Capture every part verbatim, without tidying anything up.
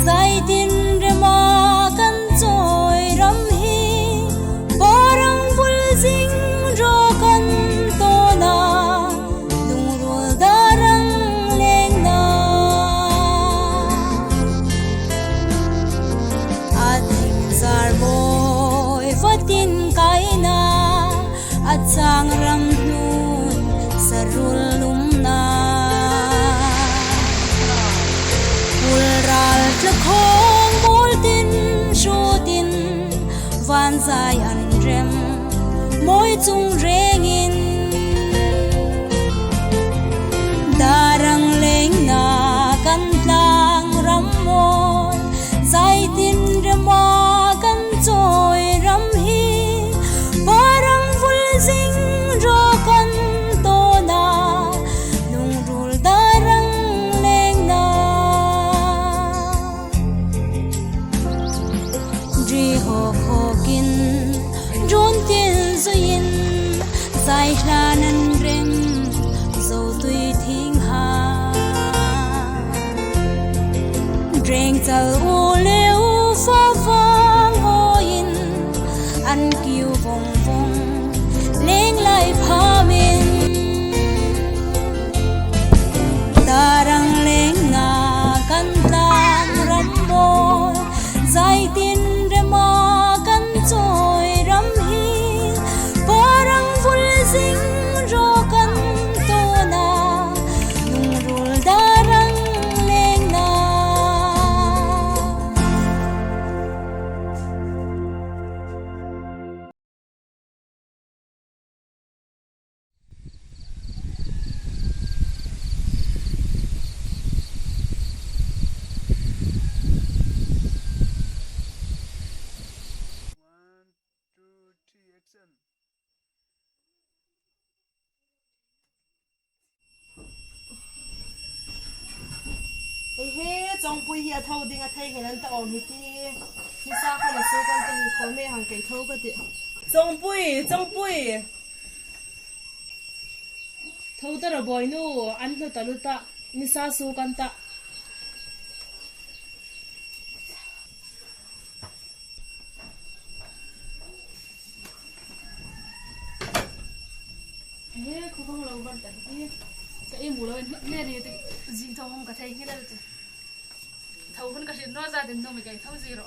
Zaitin rema kan chawi ram hi, parang vul zing ro kan tawna, lungrul darang lengna. A ding zar mawi vatin kaina, a chang ram hnun sarul lumna. Ulral tlakhawng mawl tin hrutin, vanzai an rem mawi chung rengin. Darang lengna kan tlang ram mawi, zaitin rema kan chawi ram hi, parang vul zing ro kan tawna, lungrul darang lengna. Ri hawk hawkin, run tin zuiin, zai hlan an rem zo tui thing ha. Reng chal u le u fa vang hawin, an kiu vong vong, leng lai phamin. Darang lengna kan tlang ram mawi, zaitin rema kan chawi ram hi, parang vul zing ro kan tawna, lungrul darang lengna. One, two, three, action. Ehe, Chawngpui hi a tho ding a thei ngei an ta awm hi ti. Nisa kha la su kan ta hi khawm e, hang kei tho ka ti. Chawngpui, Chawngpui. Tho ta rawh Bawinu, an hlu ta lu ta. Nisa su kan ta. He, khu khawng lo ban ta hi. Ka ei mu lo in, ne ni ti, zing tho hawng ka thei hi la ti. Tho hun ka hrin naw za den no mi kai tho zero.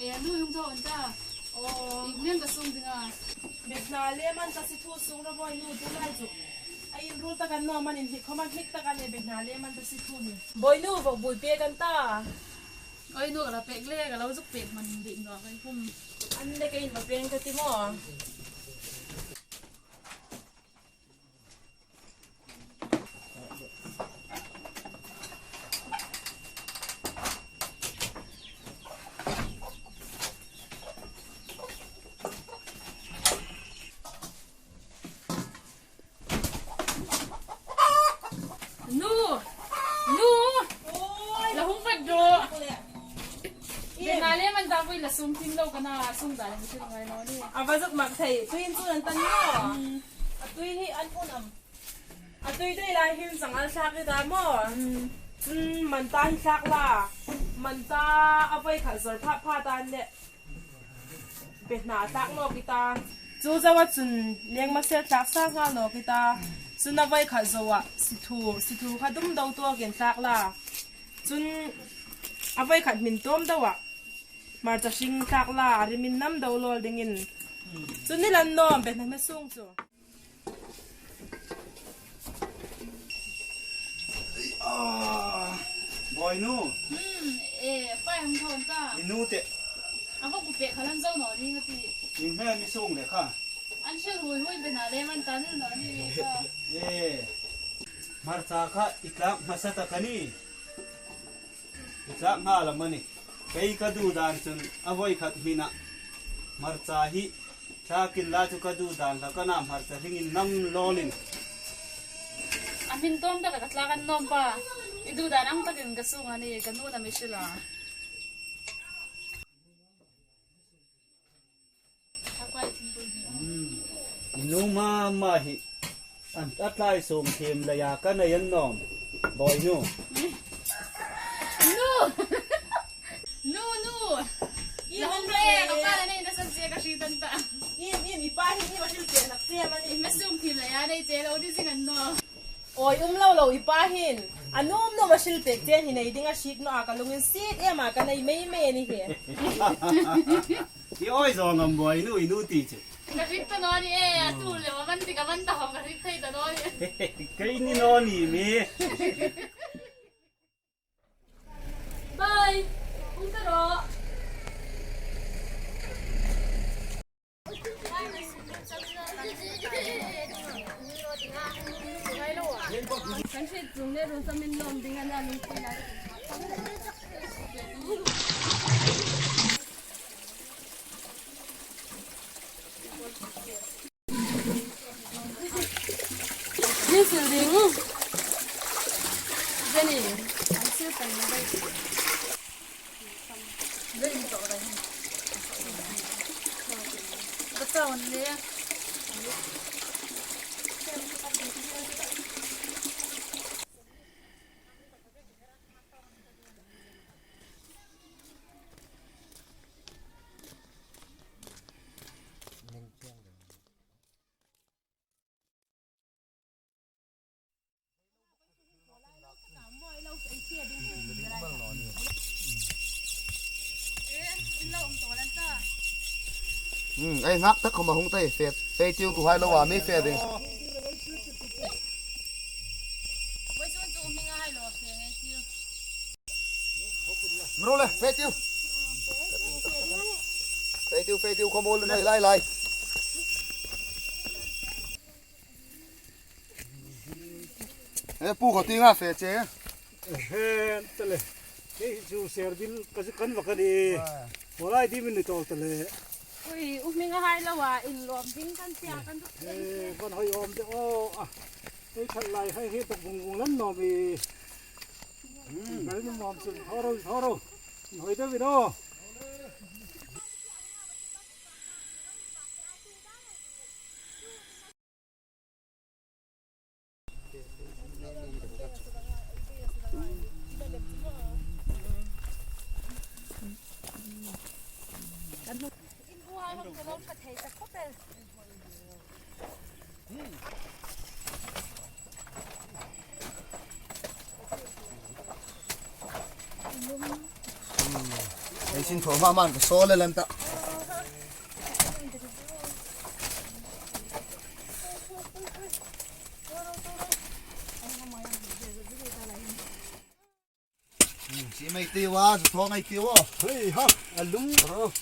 E, nu hung tho an ta. Aw. Inhnik ka sung ding a. Bethna le man ta si thu sung rawh Bawinu, tu lai chu. A inrul tak an naw manin hi khawm an hnik tak a nih, bethna le man ta si thu hi. Bawinu, vawk bul pek an ta. Oi nu, ka la pek le, ka lo zuk pek man ding naw ka hi khawm. An le ka in ma peng ka ti maw. Nu! Nu! Oi! La hung vat rawh. Bethna le man ta pui la sum thim lo ka na sum da le mi thil ngai lo ni. A va zuk mak thei. Tui in chu an tan ni. Hmm. A tui hi an un am. A tui dei lai hin chang al thlak i ta maw. Hmm. Hmm, man ta hi thlak la. Man ta a voi khat zor pha pha ta le. Bethna thlak nawk i ta. Chu zoa chun leng ma se thlak sa nghal nawk i ta. Chun a voi khat zoa si thu, si thu kha dum do tuak in thlak la. Chun a voi khat hmin tawm deu a, hmarcha hring thlak la a rimin nam deu lawl dingin. Chun ni lan nawm, be hna hme sung chu. Ah, Bawinu. Hmm, eh, pa hung thon ta. I nu te. A va ku pe khalan zo naw ni nga ti. Ni hme mi sung le kha. An hril hui hui be hna le man ta ni naw ni ka. Eh. Hmarcha kha i tlak hmasa ta ka ni. I tlak nghal am a ni. Kei ka duh dan chun a voi khat hmina hmarcha hi thlak inla chu ka duh dan hlak a na, hmarcha hringin nam lawlin. A hmin tawm taka ka tlak an nawm pa. I duh dan ang takin ka sung a ni, ka nuna mi hril a. Hmm. I nu mama hi. An a tlai sung thiem leia ka nei an nawm. Bawinu. Nu! Nu, nu! I hung le, ka pa nei na san che ka hri tan ta. I, i, i pa hi ni ma hril che nak che ma ni. Ma sung thiem leia nei che lo di zing an nawm. Oi, um lo lo i pa hin. A nuom nuom a hril pek chen hi nei ding a hriet naw a, ka lungin siet em a ka nei mei mei a ni hi. I oi zawng am Bawinu, i nu ti chu. Ka hriet ta naw ni e, a tu le ma man ti ka man ta hawng ka hriet thei ta naw ni. Kei ni naw ni mi. Bye. Hung ta rawh. Kan hriet chung le run samin lawm ding a na lungpui lai. Ni sil ding. Jenny, an sil pai na bai. Jenny to bai. Bata on le. Hmm, ei ngak tak khawm a hung ta, fe, fe tiu tu hai lo a, mi fe ding. Mro le, fe tiu. Fe tiu, fe tiu, khawm a ul lai lai. E, pu khaw ti nga fe che. He, ta le. Hei chu ser dil ka chu kan va ka ni. Khaw lai ti min ni tawk ta le. Ui, u hming a hai lo a, in lawm ding kan tia kan ruk. E, kan hoi awm de aw a. Hei that lai hai hi tak vung vung lan nawm i. Kan ni mawm chun thaw ro, thaw ro. Hoi de vi ro. Ei sin thaw hma man ka sawl a lan ta. Hmm, si mai ti wa, su thong ai ti wa. Hei ha, a lum. Ro.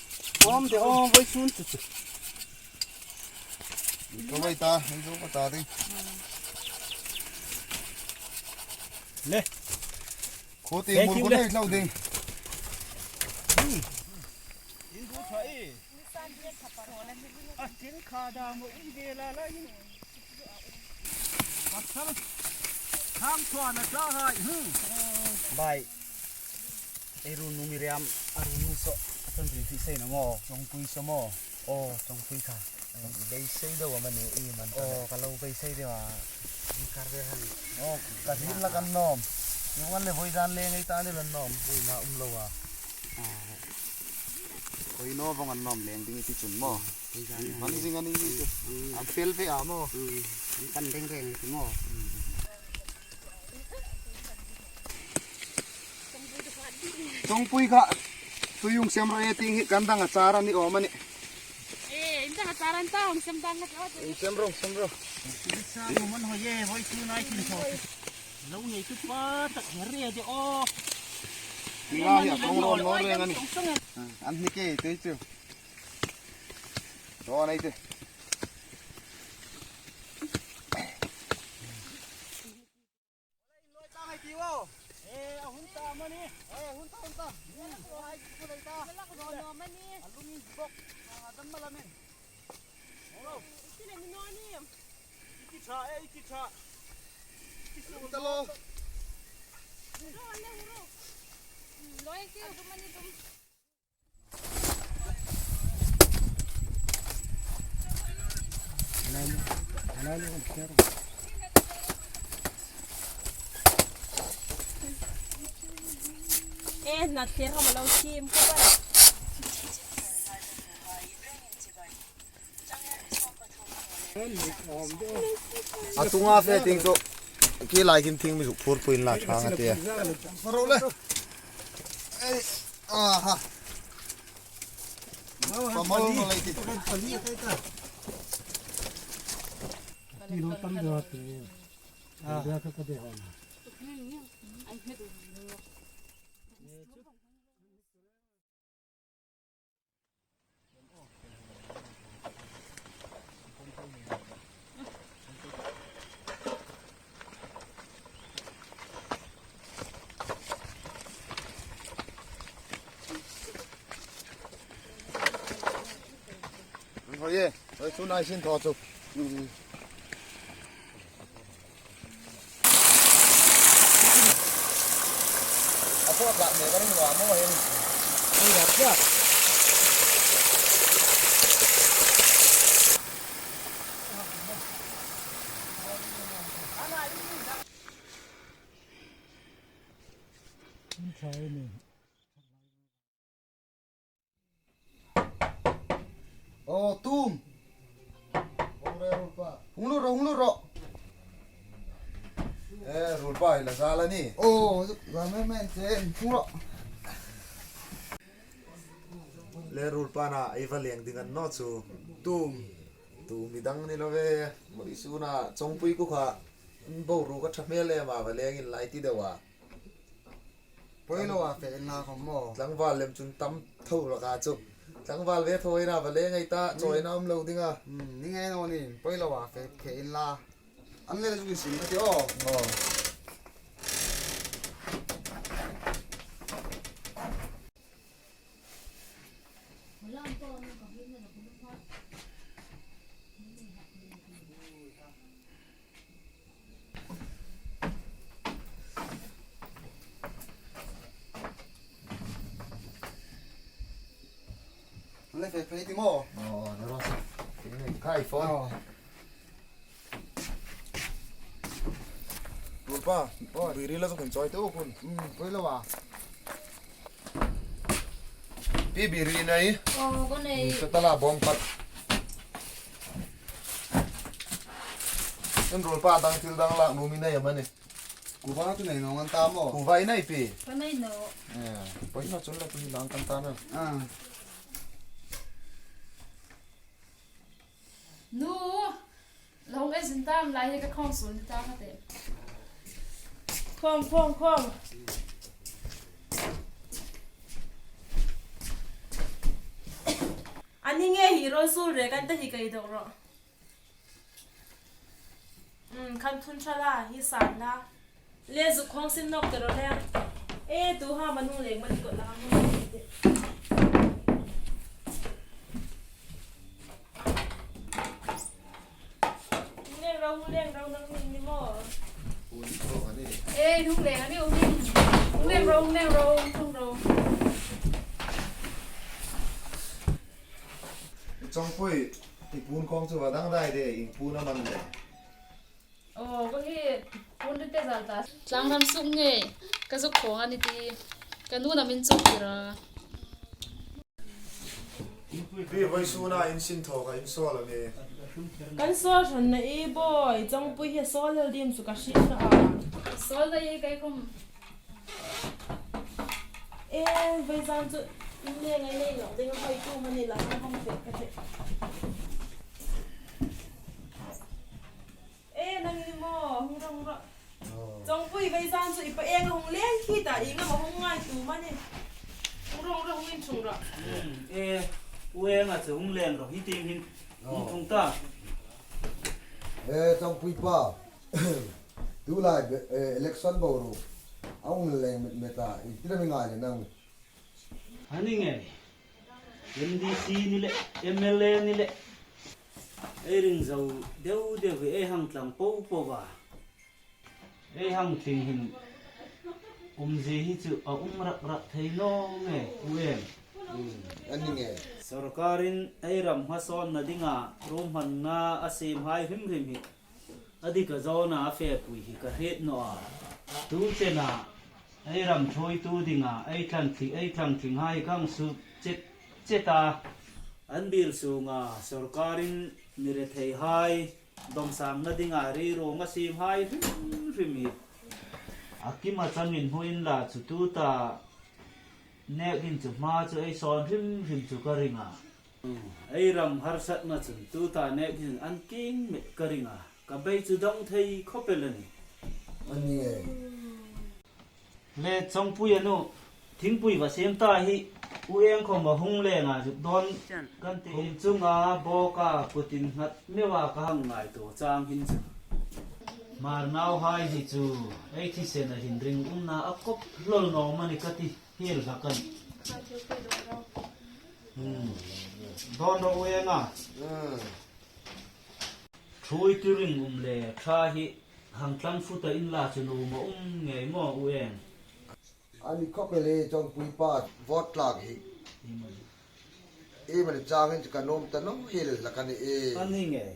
Om de om, voi sun chu chu. Ko vai ta, hei zo ka ta ding. Le. Ko ti mur ko le. Nei lo ding. Hmm. In ko tha e. A tin kha da mo in de la la in. Pasal. Khang thua na tla hai. Hmm. Bai. Ei ru nu Miriam, a ru nu so. A tan ri fi sei na mo. Chongpui so mo. O, Chongpui kha. Beisei deu am a ni i man ta le. O, ka lo beisei deu a. Ni kar ve han. O, ka rin la kan nawm. Ni wan le voi dan le ngei ta ni lan nawm. Voi na um lo a. A. Koi naw vong an nawm leng ding ti chun maw. Koi dan. Man zing a ni ni chu. Mm. An fel ve a maw. Mm. An kan deng reng ti maw. Mm. Chawngpui kha, tui hung sem ro e, tieng hi kan dang a char a ni awm a nih. E, in dang a char an ta, hung sem dang ka ta. Hung sem ro, sem ro. Sa mo man ho ye, voi tu nai tin tho. Lo nei tu pa tak her re de o. Ni la hi a kawng ro no reng a nih. An ni ke, tei chu. Ro nei te. Loi ta ngai ti wo. E, a hun ta ma ni. E, hun ta, hun ta. Ai, ku lei ta. Lak ro no ma ni. A lung in bok. A dam ma la men. Hello. Ti le ni no ni. Iki cha, e, iki cha. Iki su ta lo. Ro, le ro. Loi ki, dum ma ni dum. E, na te ram lo sim ko ba. A tunga fe ting chu. Ki lai kin thing mi zuk phur puin la thang a tia. Ro le. Ei, aha. Pamal no lai ti. Ti lo tam de wa ti. Ah. Dia ka ka de hon. Hoi ye, hoi chu nai sin thaw chu. A pawt lak mek a ring lo a maw hin. Ei, a piak. An thaw ni. Aw, Tum. Hung lut ro, hung lut ro. Eh, ruolpa hi la zal a ni. Aw, zal me men che, hung lut ro. Le ruolpa na, ei va leng ding a ni naw chu. Tum. Tum mi dang ni lo ve. Vawisuna, Chawngpui kuok kha. Boruok a ṭha hmel em a, va leng inla ti deu a. Poi lo a fe inla khom maw. Tlangval lem chun tam tho hlak a chu. Tlangval ve thaw inla va leng ei ta, chawina um lo ding a. Hmm, ni ngei naw ni, poi lo a fe, fe inla. An le zuk sin ka ti aw. Aw. An le fe fe ti maw. Aw, na ro sa. Kai phone. Aw. Ruolpa, oi. Biri la zuk inchawi teh u khun. Hmm, poi lo a. Pi biri nei. Aw, ka nei. Sa ta la bawm khat. Em ruolpa dang thil dang lak nuom i nei am a ni. Kuva chu nei naw ngan ta maw. Kuva i nei pi. Ka nei naw. Eh, poi naw chun la chu dang kan ta naw. Ah. Nu, lo hung en sin ta am lai hi ka khawng suol ni ta ka tih. Khawng, khawng, khawng. A ni nge hi rawn suol rek an ta hi ka i dawk rawh. Um, kan thun ṭha la, hi san la. Le zuk khawng sin nawk ta rawh le. E, tu ha ma nung leng ma ni kawt la hang hung ti. Hung leng ro, hung leng ro, nang ni ni maw. E, hung leng a ni u ni. Hung leng ro, hung leng ro, hung ro. Chawngpui, i puon khawng chu va dang dai de, i puon a man le. Aw, ka hi puon ri te zal ta. Tlangram suk nge, ka zuk khawng a ni ti. Ka nu'n a min chawk tir a. Pi vawisuna in sin thaw ka in sawl a ni. Kan sawl ṭhan na i bawi, Chawngpui hi sawl el dim chu ka hriet na a. Sawl dai i kai khawm. Eh, vawisun chu in le ngai nei lo ding a hoi tu mani la hong fe ka te. Eh, nang ni mo, hung ro, hung ro. Oh. Chawngpuii vawisun chu i pa Eng hung leng khi ta, i ngam a hung ngai tu mani. Hung ro, hung ro, hung inchung ro. Hmm, eh, u Eng a chu hung leng ro, hi ting hin. Hung, oh, chung ta. Eh, Chawngpuii pa. Tulai be, eh, election boruok a hung leng met met a, i tira mi ngai le nang. A ni ngei. M D C ni le, M L A ni le. Ei ring zo deu deu hi ei hang tlang po po a. Ei hang tling hin umzie hi chu a um rak rak thei naw ngei u Eng. Hmm, a ni ngei. Sawrkarin ei ram hmasawnna dinga ruom hmanna a siemhai hrim hrim hi a dik a zawna a fepui hi ka hriet naw a. Tu chena ei ram thuoitu dinga ei tlang tling, ei tlang tlinghai ka hang suok chet chet a. An biel sunga sawrkarin mi retheihai dawmsangna dinga ri ruom a siemhai hrim hrim hi a kim a changin hmu inla chu tuta nek hin chu hma chu ei sawn hrim hrim chu ka ring a. Ei ram harsatna chun tuta nek hin an king met ka ring a. Ka bei chu dawng thei khawp el a nih. A ni e. Le Chawngpuii a nu, thingpui va siem ta hi, u Eng khawm a hung leng a zuk dawn kan ti. Khum chunga bawka kutin nghat meuh a ka hang ngaituo chang hin chu. Hmar nauhai hi chu, ei thisena hin ring umna a kawp hlawl naw am a ni ka ti hiel hlak a nih. Hmm. Dawn ro u Eng a. Hmm. Thuoitu ringum le ṭha hi hang tlang fut ta inla chu nuom a um ngei maw u Eng? A ni khawp el e Chawngpuii pa, vote tlak hi. Iemani changin chu ka nuom ta naw hiel hlak a ni e. A ni ngei.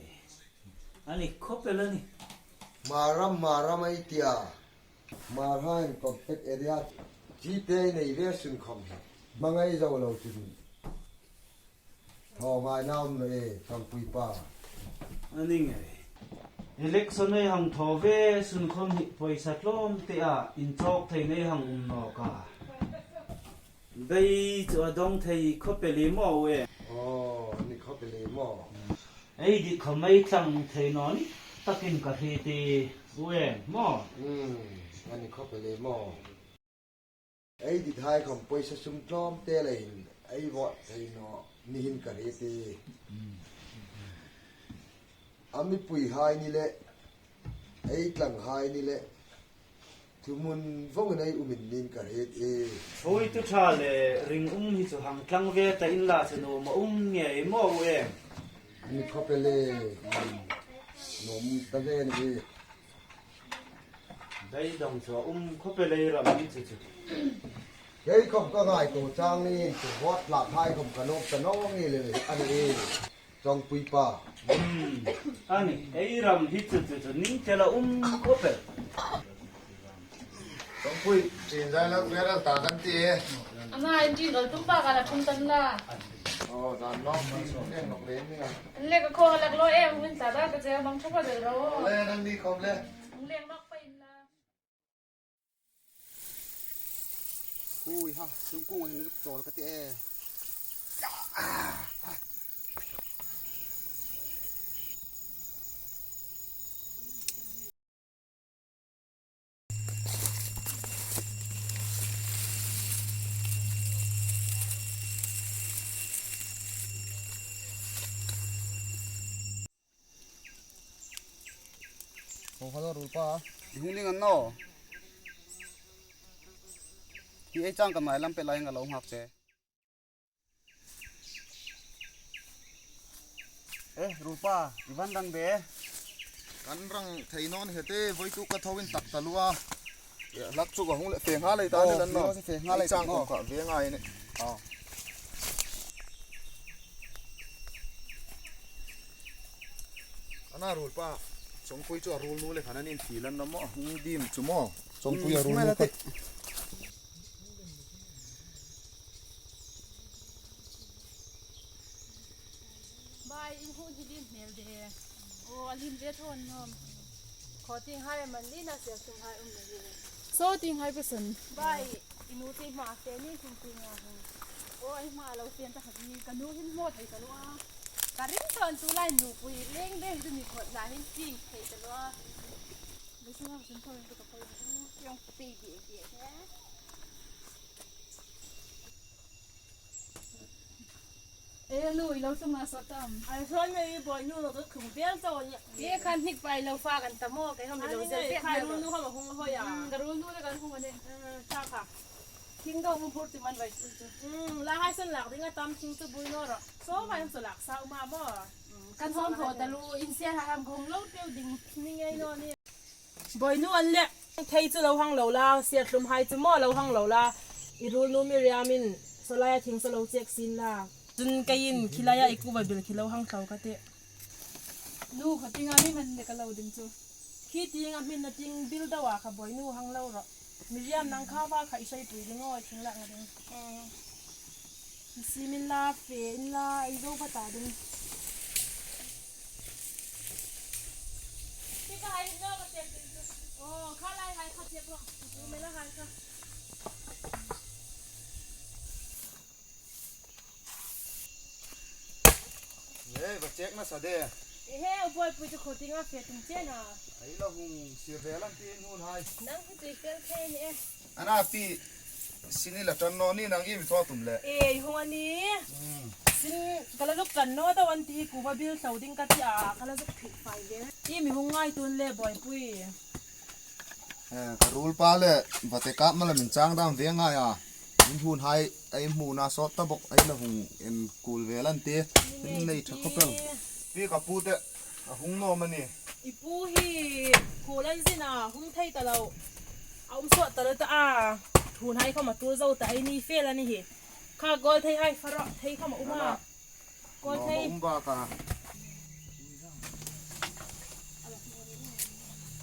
A ni khawp el a nih. Hmar ram, Hmar ram ei ti a. Hmarhaiin compact area chi te nei ve sun khawm hi hmangai zo lo chun thaw ngaina um naw e Chawngpuii pa. A ni ngei. Election ei hang thaw ve sun khawm hi pawisa tlawm te a inchawk thei nei hang um nawk a. Bei chu a dawng thei khawp el i maw u Eng? Aw, a ni khawp el i maw? Ei dit khawm ei tlang thei naw ni takin ka hriet e u Eng maw? Hmm, a ni khawp el i maw? Ei dithai khawm pawisa sum tlawm te leiin ei vote thei naw ni hin ka hriet e. A mipuihai ni le, ei tlanghai ni le, thuhmun vawngin ei umin niin ka hriet e. Thuoitu ṭha le ringum hi chu hang tlang ve ta inla chu nuom a um ngei maw u Eng? A ni khawp el e. Nuom ta ve ni hi. Beidawng chu a um khawp el ei ram hi chu chu. Kei khawm ka ngaituo chang niin chu vote tlak hai khawm ka nuom ta naw ngei le a ni e. Chawngpuii pa. Hmm. A ni, ei ram hi chu chu chu ning tel a um khawp el. Chawngpuii, chin zai lak viral ta kan ti e. Ama in chin ol tum pa ka la thum tan la. Oh, dan nok ti eng nok le ni a. Le ka kho lak lo e, min ta da ka che bang thum ka de ro. Le nang ni khawm le. Leng nok pa in la. Hui ha, sungkung hin zuk chawl ka ti e. Ko kha lo Ruolpa. I hung ding a ni naw. Hi ei chang ka ngai lam pei lai nga lo nghak che. Eh, Ruolpa, i van rang ve. Kan rang thei naw ni hete, voituk ka tho in tak ta lua. Lak chu ka hung le fe nga lei ta ni dan naw. Fe nga lei ta naw. Ka ve ngai ni. Aw. A na Ruolpa, Chawngpuii chu a ruol nu le khan an infiel an naw maw, hung dim chu maw. Chawngpuii a ruol nu khan. Bai, in hung hi lim hmel de. O, a lim ve thawn nawm. Khaw tieng hai man li na sia sung hai um na hi. Saw ting hai pasan. Bai, i nu ti hma te ni thum ti nga hung. O, ai hma lo pian ta khat ni ka nu hin mo thei ta lo a. Ka ring ton tu lai nu pui leng leng tu ni khot la hin ting thei ta lo a. Lu sung ha sun thoi tu ka poi. Yong pi bi bi he. E nu, i lo sum a sawt am? Ai, sawt ni, i Bawinu lo tu khum vel chau ni. E khan hnik pai lo fa kan ta maw, kei hom lo zel pek khai nu nu hom hung hoi a. Mm, ka ru nu le kan hung a ne. Mm, ta kha. Thing dong hum phur ti man vai chu chu. Mm, la hai san lak ding a tam thing chu bui naw ro. Saw vai hom chu lak sa u ma maw. Mm, kan hom thaw ta lu, in sia ha ham hung lo teu ding. Ni ngei naw ni. Bawinu an le, thei chu lo hang lo la, Sialhlum hai chu maw lo hang lo la, i ruolnu Miriam in saw laia thing chu lo chek sin la. Chun keiin khi laia i kuva bil khi lo hang thlo ka tih. Nu kha tinga mi man le ka lo ding chu. Khi tinga min na ting bil dau a kha Bawinu hang lo ro. Miriam nang kha va kha i sawi pui ding aw, thing la nga ding. Simin la, fe in la, i zo ka ta ding. Ti ka hai no ka tek ding. Oh, kha lai hai kha tek ro. Ku me la hai kha. Ei, va chek na sa de. E he, u Bawipui chu khaw tinga fe tum che na. Ei la hung sir ve lan ti nun hai. Nang hi tui fel thei ni e. Ana pi, sini la tan no ni nang i mi thaw tum le. E, hung ani. Hmm. Sin ka la zuk tan no ta wan ti ku va bil thlo ding ka ti a, ka la zuk phit fai ve. I mi hung ngai tun le Bawipui. Eh, ka ruolpa le, va te kap ma la min chang dam ve ngai a. Min hun hai, ei hmuna sawt ta bok, ei la hung en kul ve lan ti. Min nei tha khop el. Pi ka pu te, a hung naw ma ni. I pu hi khuol an zin a, hung thei ta lo. A um sawt ta lo ta a. Thun hai khawm a tul zo ta, ei ni fel a ni hi. Kha gol thei hai faro, thei khawm a um a. Ana. Gol thei. Lawm a um bak a.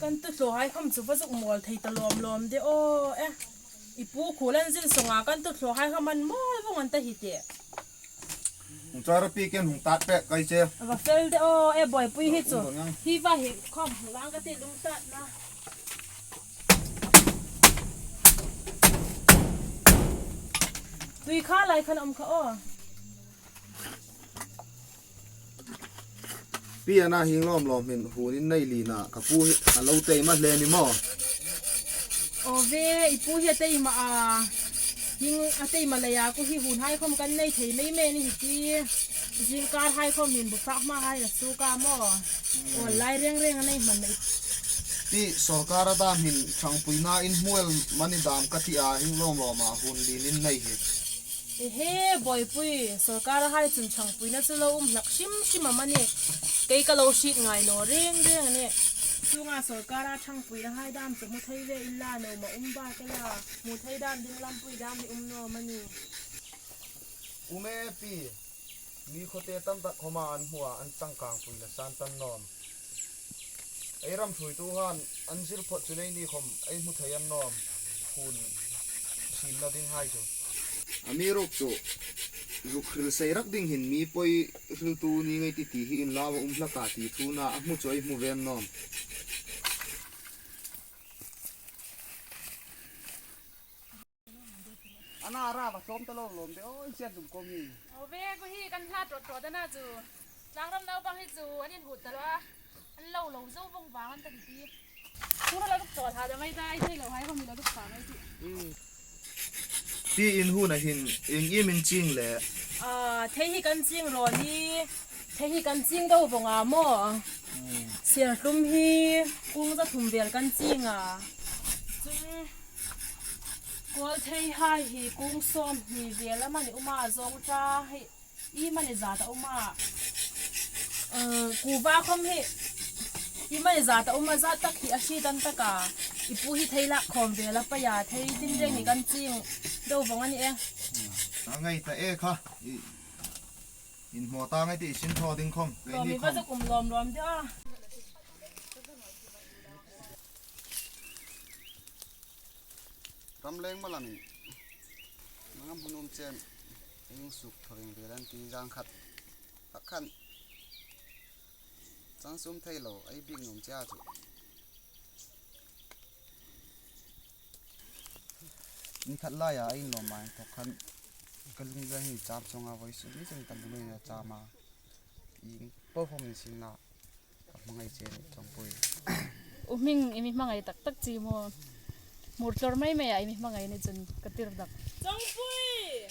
Kan tu thlaw hai khawm chu va zuk mawl thei ta lawm lawm de aw e. I pu khuol an zin sunga kan tu thlaw hai khawm an mawl vawng an ta hi te. Hung chara pi ken hung tat pek kai che. A va fel de aw e Bawipui hi chu. Hi va hi khawm hung lang ka ti lung tat na. Tui kha lai khan um kha aw. Pi ana hing lawm lawm hin hun in nei li na ka pu hi a lo tei ma hle ni maw? Aw ve, i pu hi a tei ma a. Hing a tei ma leia ku hi hun hai khawm kan nei thei mei mei ni hi ti. Zingkar hai khawm hin bu fak hma hai a su ka maw? Aw lai reng reng a nei hman nei. Pi sawrkar a dam hin ṭhangpuina in hmu el mani dam ka ti a hing lawm lawm a hun lin in nei hi. Ehe, Bawipui, sawrkar hai chun ṭhangpuina chu lo um hlak hrim hrim am a ni? Kei ka lo hriet ngai naw reng reng a nih. Chuonga sawrkar a ṭhangpuina hai dam chu hmu thei ve inla, nuom a um bak el a, hmu thei dam ding lampui dam hi um naw am a ni? Um e pi, mi khawte tam tak khawma an hmu a, an changkangpuina san tan nawm. Ei ram hruoitu han an zir phawt chu nei ni khawm ei hmu thei an nawm, hun simna ding hai chu. Amiruokchu, zuk hril sei rak ding hin mi poi hriltu ni ngei ti ti hi inlau a um hlak a ti thu na a hmu chu ei hmu ve an nawm. Ana ra va tlawm ta lo lawm de, oi, sian dum kawng hi. Aw ve, ko hi kan hla tawt tawt ana chu. Tlangram naupang hi chu an inhut ta lo a. An lo lo zo vawng vang an ta hi ti. Chu la duk tawt ha da mai ta, i thei lo hai ko mi la duk pa mai ti. Hmm. Pi in hun a hin, eng im in ching le? A, thei hi kan ching ro ni. Thei hi kan ching do vawng a maw. Hmm. Sialhlum hi kung za thum vel kan ching a. Chung Kawl thei hai hi kung sawm hni vel a mani um a, zawngṭa hi i mani zat a um a. Eh, kuva khawm hi i mani zat a um a, zat tak hi a hriet an tak a. I pu hi thei lak khawm vel a pei a, thei tin reng hi kan ching do vawng a ni e. A ngai ta e kha. I, in hmaw ta ngai ti i sin thaw ding khawm. Lawm i va zuk um lawm lawm de a. Ram leng ma lamin, nangam hun um chen, eng suk thaw ring vel an ti zang khat, tak khan, chang sum thei lo, ei bik nuom che a chu. Ni khat laia a inlawm a inthawk khan ka lungril hi cham chuong a, vawisun ni chun ka lungril a cham a. Ieng po khom ni sien la, ka hmangai che a nih Chawngpuii. U Hming, i mi hmangai tak tak chi maw? Hmur tlawr mai maia i mi hmangai ni chun ka tir dak. Chawngpuii!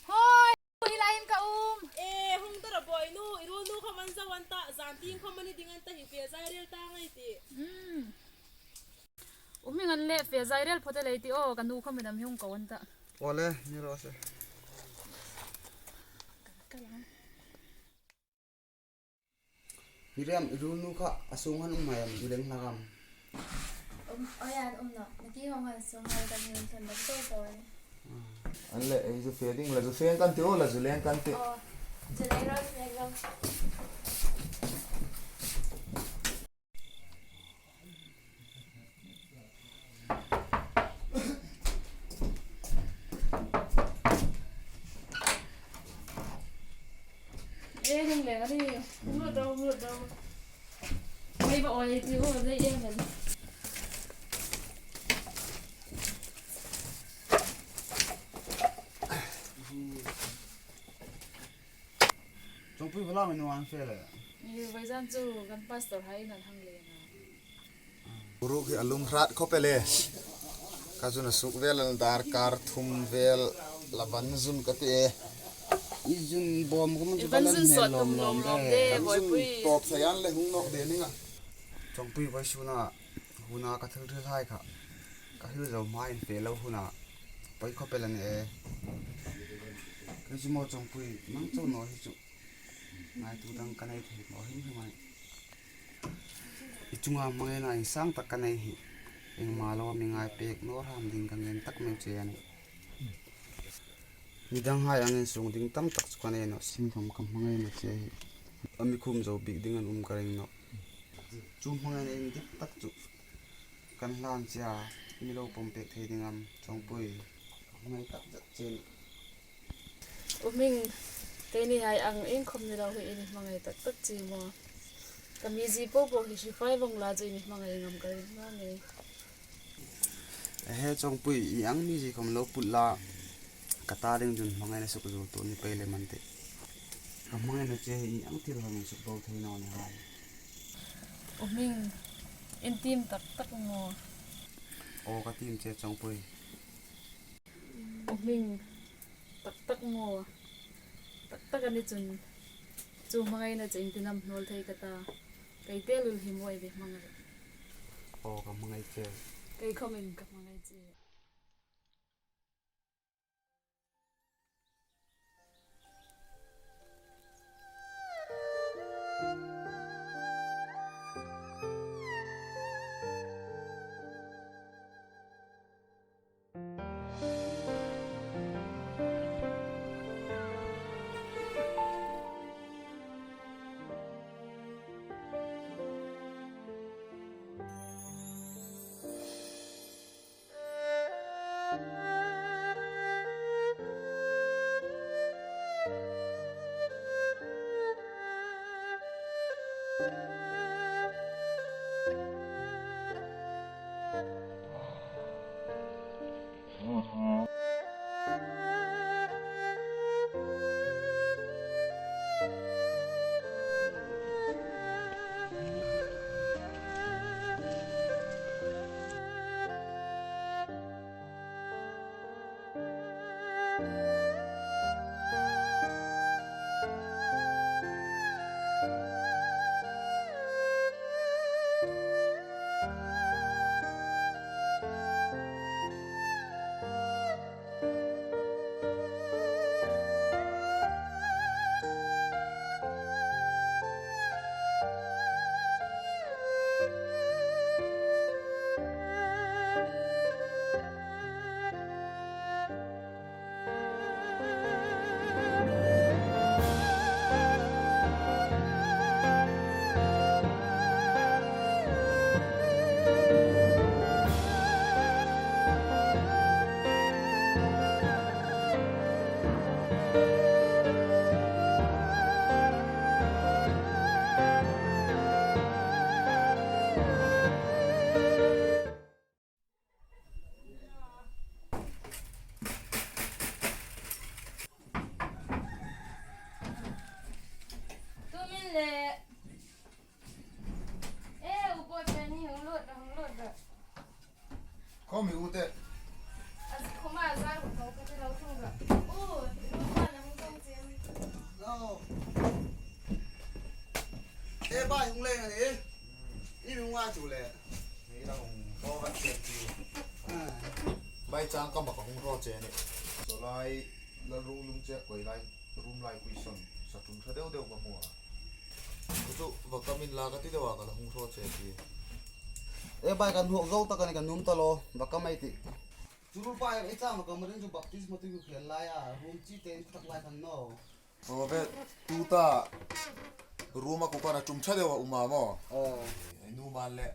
Hoi! Hi laiin ka um. E, hung ta rawh bawinu, i ruolnu khawm an zo an ta, zan tieng khawm a ni ding an ta hi, fe zai rel ta ngai ti. Hmm. U Hming, an leh fe zai rel phawt el ei ti aw, ka nu khawm in am hi hung ko an ta. Aw le, ni raw se. Ka, ka lang. Miriam, i ruolnu kha a sung han um am, zu leng hlak am? Um, aw, an um nawh. Naki hawng han sung hai kan hin thon dam to to a nih. Ah, an leh, ei zu fe ding, la zu fe kan ti aw, la zu leng kan ti. Aw, zu leng ro, zu leng ro. E, hung leng a nih. Hung lut ro, hung lut ro. Hei ba, oi, ti u, nei em em. Chawngpuii, va la mi nu an fe le. Ni vaizan chu kan pastor hai nan hang le na. Guru khi a lum hrat khop el e. Ka chun a suk vel an dar kar thum vel la ban zun ka ti e. I zun bawm ka mun chu ban zun sawt lawm lawm de. Ban zun tawp sayan le hung nawk de ning a. Chawngpuii, vawisuna huna ka thil thil hai kha. Ka hil zo hmain fe lo huna. Poi khop el a ni e. Kei chu maw Chawngpuii, nang chau naw hi chu. Ngaituo dang ka nei thei naw him him a nih. I chunga hmangaina insang tak ka nei hi. Engmah lo mi ngai pek naw hram ding ka ngen tak mei che a nih. Midang hai angin sung ding tam tak chu ka nei nawh, sing khom ka hmangaina che hi. A mi khum zo bik ding an um ka ring nawh. Chu hmangaina indik tak chu kan hlan che a, mi lo pawm pek thei ding am Chawngpuii. Ka hmangai tak zet che a nih. U Hming, keini hai ang ieng khom ni lo hi i mi hmangai tak tak chi maw? Ka mizie po po hi hrifai vong la chu i mi hmangai ngam ka ring ngam e. Ehe Chawngpuii, i ang mizie khom lo put la, ka ta ding chun hmangaina suk zo tu ni pei lem an tih. Ka hmangaina che hi i ang thil hangin suk bo thei naw ni hai. U Hming, in tim tak tak maw? Aw, ka tim che Chawngpuii. U Hming, tak tak maw? Tak tak a ni chun chu hmangaina che ieng tin am hnawl thei ka ta. Kei te lul hi maw i mi hmangai? Aw, ka hmangai che. Kei khomin ka hmangai che. Hung hraw che ni. Chawlai Lalrung lungchek koi lai, room lai pui son, sa tum ṭha deu deu ka hmu a. Chu va kam inla ka ti deu a, ka la hung hraw che ti. E bai, kan hmuok zo tak a ni, kan nuom ta lo, va kam ei tih. Chu ruolpa, ei chang va kam ring chu baptisma tui khel lai a, room chi te in tak lai khan naw. Aw ve, tuta room-a kukan a tum ṭha deu a um a maw. Aw. Ei nu man le.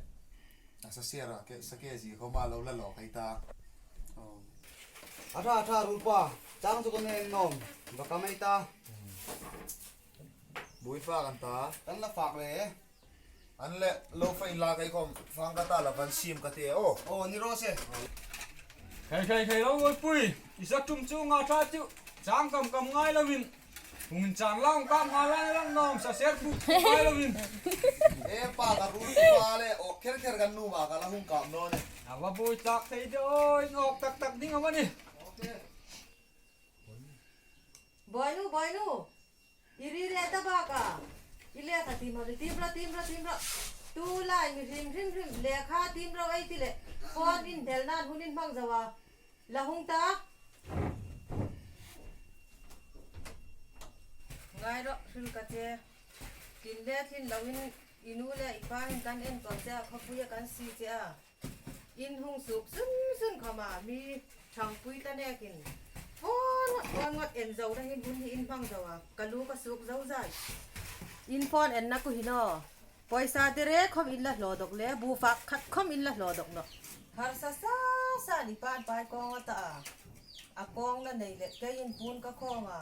A sa siar a, ke, sa ke zi khawma lo la lo khai ta. Aw. A ṭha, a ṭha, ruolpa. Chang chu ka nei nuom. Va kam ei ta. Buoi fak an ta. Kan la fak le. An le lo fa inla kei khom fang ka ta la van sim ka ti aw. Aw, ni raw se. Khai, khai, khai lo, oi pui. I sa tum chu nga ṭha chu. Chang kam kam ngai lovin. Hung chang lang kam nga lang lang nuom sa ser bu ngai lovin. E pa, ka ruolpa le, ok kher kher kan nuom a, ka la hung kam naw ni. A va buoi tak thei de oi, ok tak tak ding a va ni. Ok. Boinu, Boinu. I ri le ta bak a. I lekha tiem rawh, tiem rawh, tiem rawh, tiem rawh. Tu lai mi hrim hrim hrim lekha tiem rawh ei ti le. Phone inhnelna'n hun in hmang zo a. La hung ta. Ngai rawh, hril ka che. Tin le thin loin i nu le i pa hin kan enkawl che a, khawpuia kan sie che a. In hung suk sun sun khawma mi ṭhangpui ta nekin. Phone ngot, phone ngot en zo na hin hun hi in hmang zo a. Ka lu ka suk zo zai. In phone enna ku hi naw. Poisa te re khom in la hlaw dawk le, bu fak khat khom in la hlaw dawk nawh. Harsa sa sa ni pan pai kawng a ta a. A kawng la nei le keiin puon ka khawng a.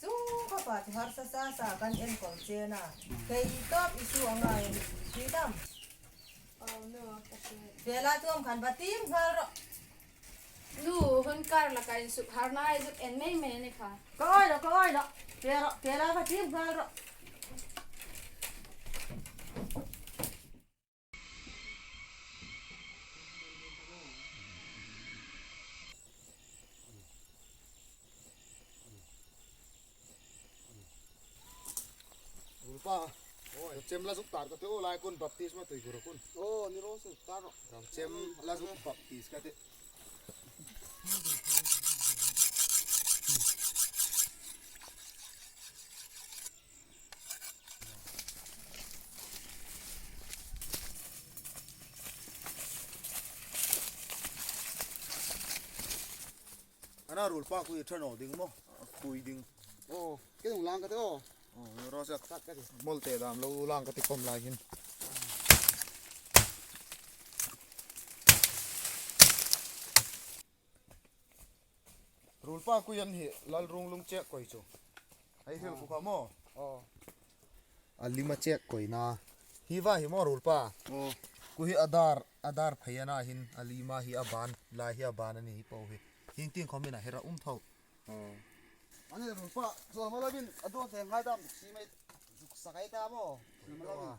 Chu khawpa chu harsa sa sa kan enkawl che a. Kei tawp i su a ngai a ni. Ti dam. Aw, nu, ka ti. Bela tuom khan va tiem nghal rawh. Nu, hun kar la ka insuk harna ei zuk en mei mei ni kha. Ka oi rawh, ka oi rawh. Bela, bela va tiem nghal rawh. Ruolpa. Oi. Chem la zuk tar ka ti, aw lai kun baptisma tui kura kun. Aw, ni raw se, tar rawh. Chem la zuk baptis ka ti. Ana ruolpa, kui ṭha naw ding maw? Kui ding. Aw, kei hung lang ka ti aw. Aw, raw se. Kat ka ti. Mol te dam lo lang ka ti khom lai hin. Ruolpa, kui an hi Lalrung lungchek koi chu. Ei hril ku kha maw? Aw. A lima chek koina. Hi va hi maw ruolpa? Aw. Ku hi a dar, a dar phei a na hin a lima hi a ban, lai hi a ban a ni hi po hi. Hieng tieng khom in a hera um tho. Aw. Ani ruolpa, chu ma lovin, a dawn thei ngai dam, si mai, zuk sa kai ta maw. Chu ma lovin.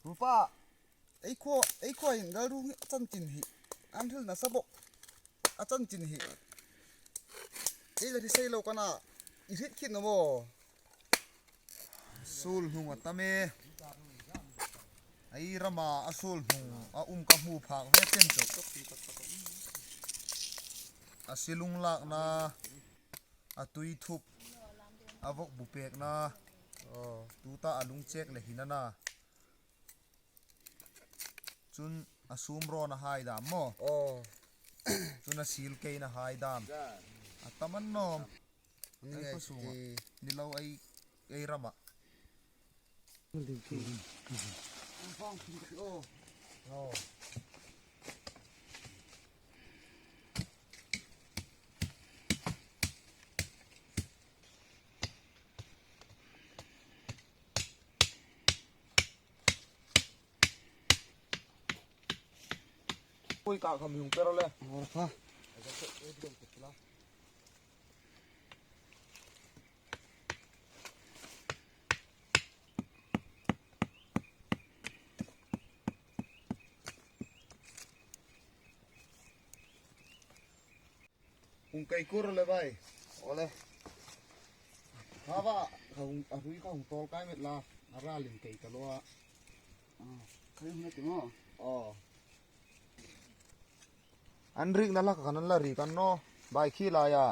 Ruolpa, ei khuo, ei khuo hin Lalrung hi a chanchin hi. An hril nasa bok. A chanchin hi. Ei la hrisel lo ka na. I hriet khin naw maw. Suol hnung a tam e. Ei rama a suol hnung a um ka hmu phak ve chen chu. A silung lakna. A tui thup, a vawk bu pekna, aw, tuta a lungchek le hin a na. Chun a sum rawna hai dam maw? Aw. Chun a sil keina hai dam. A tam an nawm. Ni lo ei, ei rama. Ui, ka kham hung pero le. Aw, kha. Hung kai kur le bai. Ole. Hawa, ka hung, a hrui ka hung tawl kai met la. A ra lim kai ka lo a. Ah, kai hung na ti maw. Aw. An rik na la kha kan la rik an naw. Bai khi laia.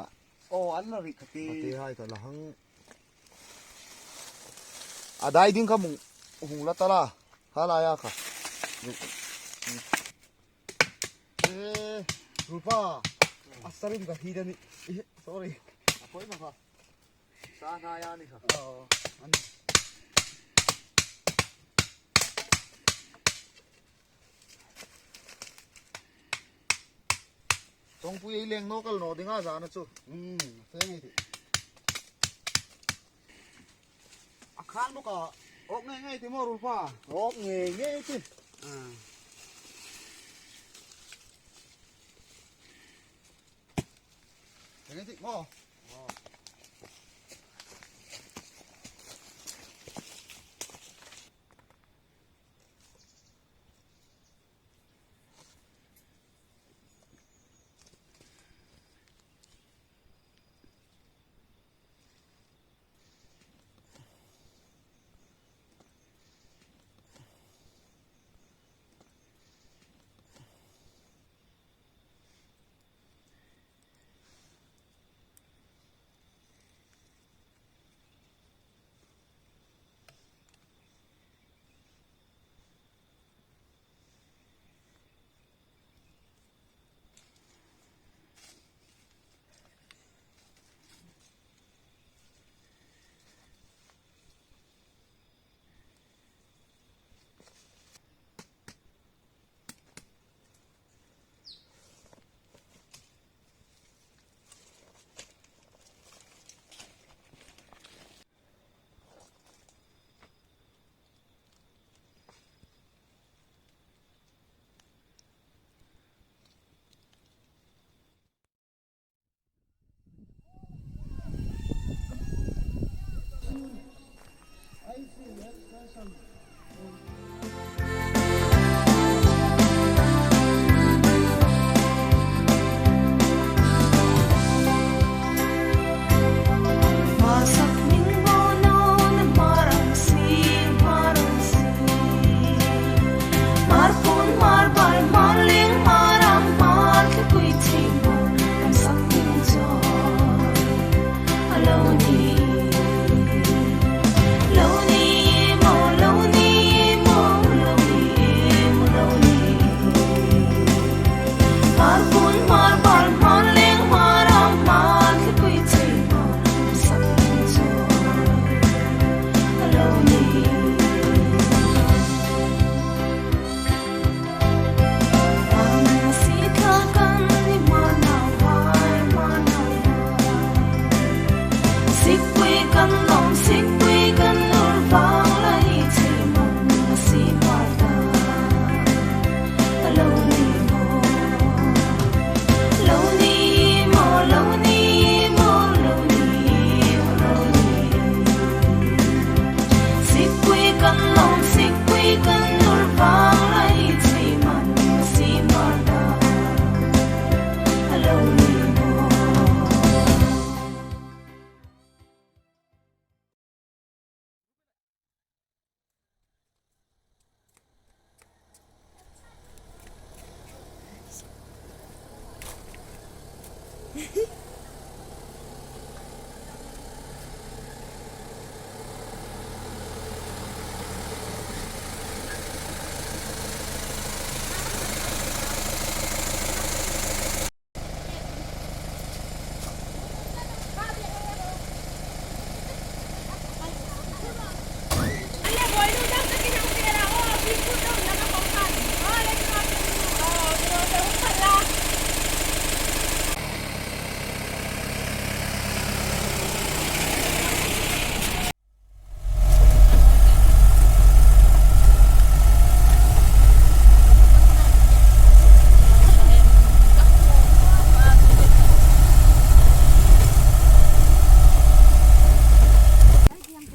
Aw, an la rik ka ti. Ka ti hai ka la hang. A dai ding kha mung hung la ta la. Kha laia kha. Eh, Rupa. A sarin ka hi dani. Eh, sorry. A poi ma kha. Sa hna ya ni kha. Oh, an. Chawngpui ei leng naw kal naw ding a zana chu. Hmm, se ngai ti. A khang naw ka. Ok ngai ngai ti maw Rupa. Ok ngai ngai ti. Ah. Ngai ti maw.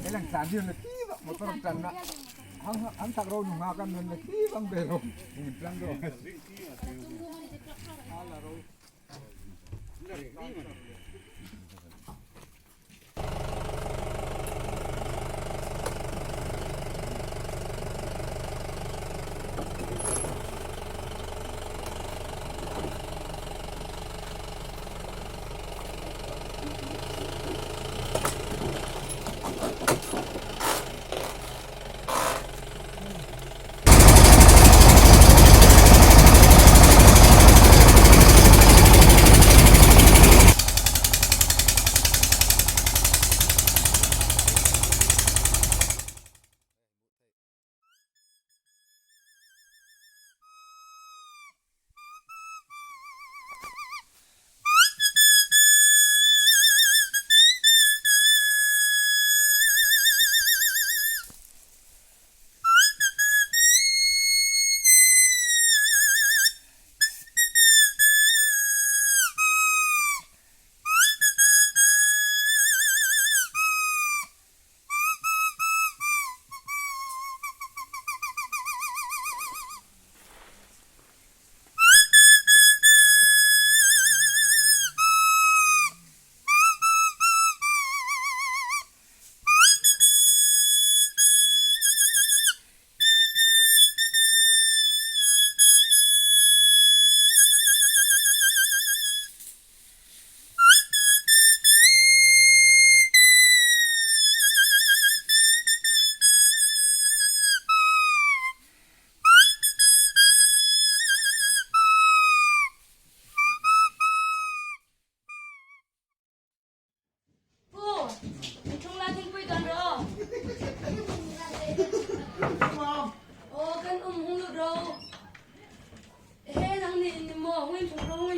Elang tlan ding le ki ba motor tlan na. Hang, hang tak ro nu nga kan le ki bang be ro. Hung tlan ro.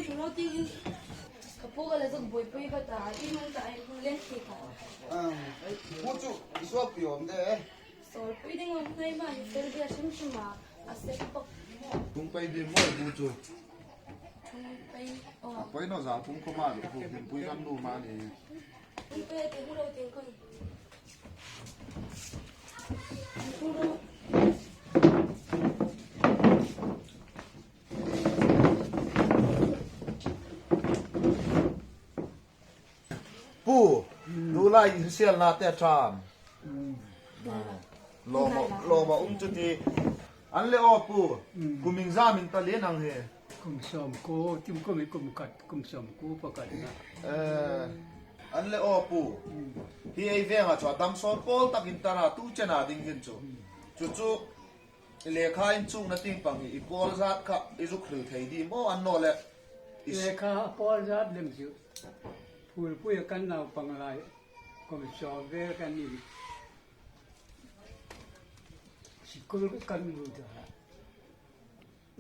Ringawt dingin ka pu ka la zuk buoipui ka ta, i hung ta, i hung leng khi ka. Ah, pu chu i suokpui awm de. Suokpui ding awm hnai ma, hi fel bia hrim hrim a, a sep bawk. Tung pei ding maw pu chu? Tung pei, oh. A pei naw za pu khawma, pu ding pui kan nu ma ni. Tung pei te hu lo ting kon. Hu lo. Pu, tu lai hriselna te a ṭha am? Mm. Lawm, lawm a um chu ti. An le aw pu, mm, kum iengzam in ta lien ang hi? Kum sawmkuo, tim kum hi kum khat, kum sawmkuo pakhatna. Eh, an le aw pu. Mm. Hi ei venga chu a dam sawn pawl takin ta na tu chena ding hin chu. Mm. Chu chu, lekha inchukna tieng pang hi i pawl zat kha i zuk hril thei ding maw, annawleh i s- Lekha pawl zat lem chu. Phulpui kan naupang lai, kum sawm vel kan ni. Sikul kan lut a.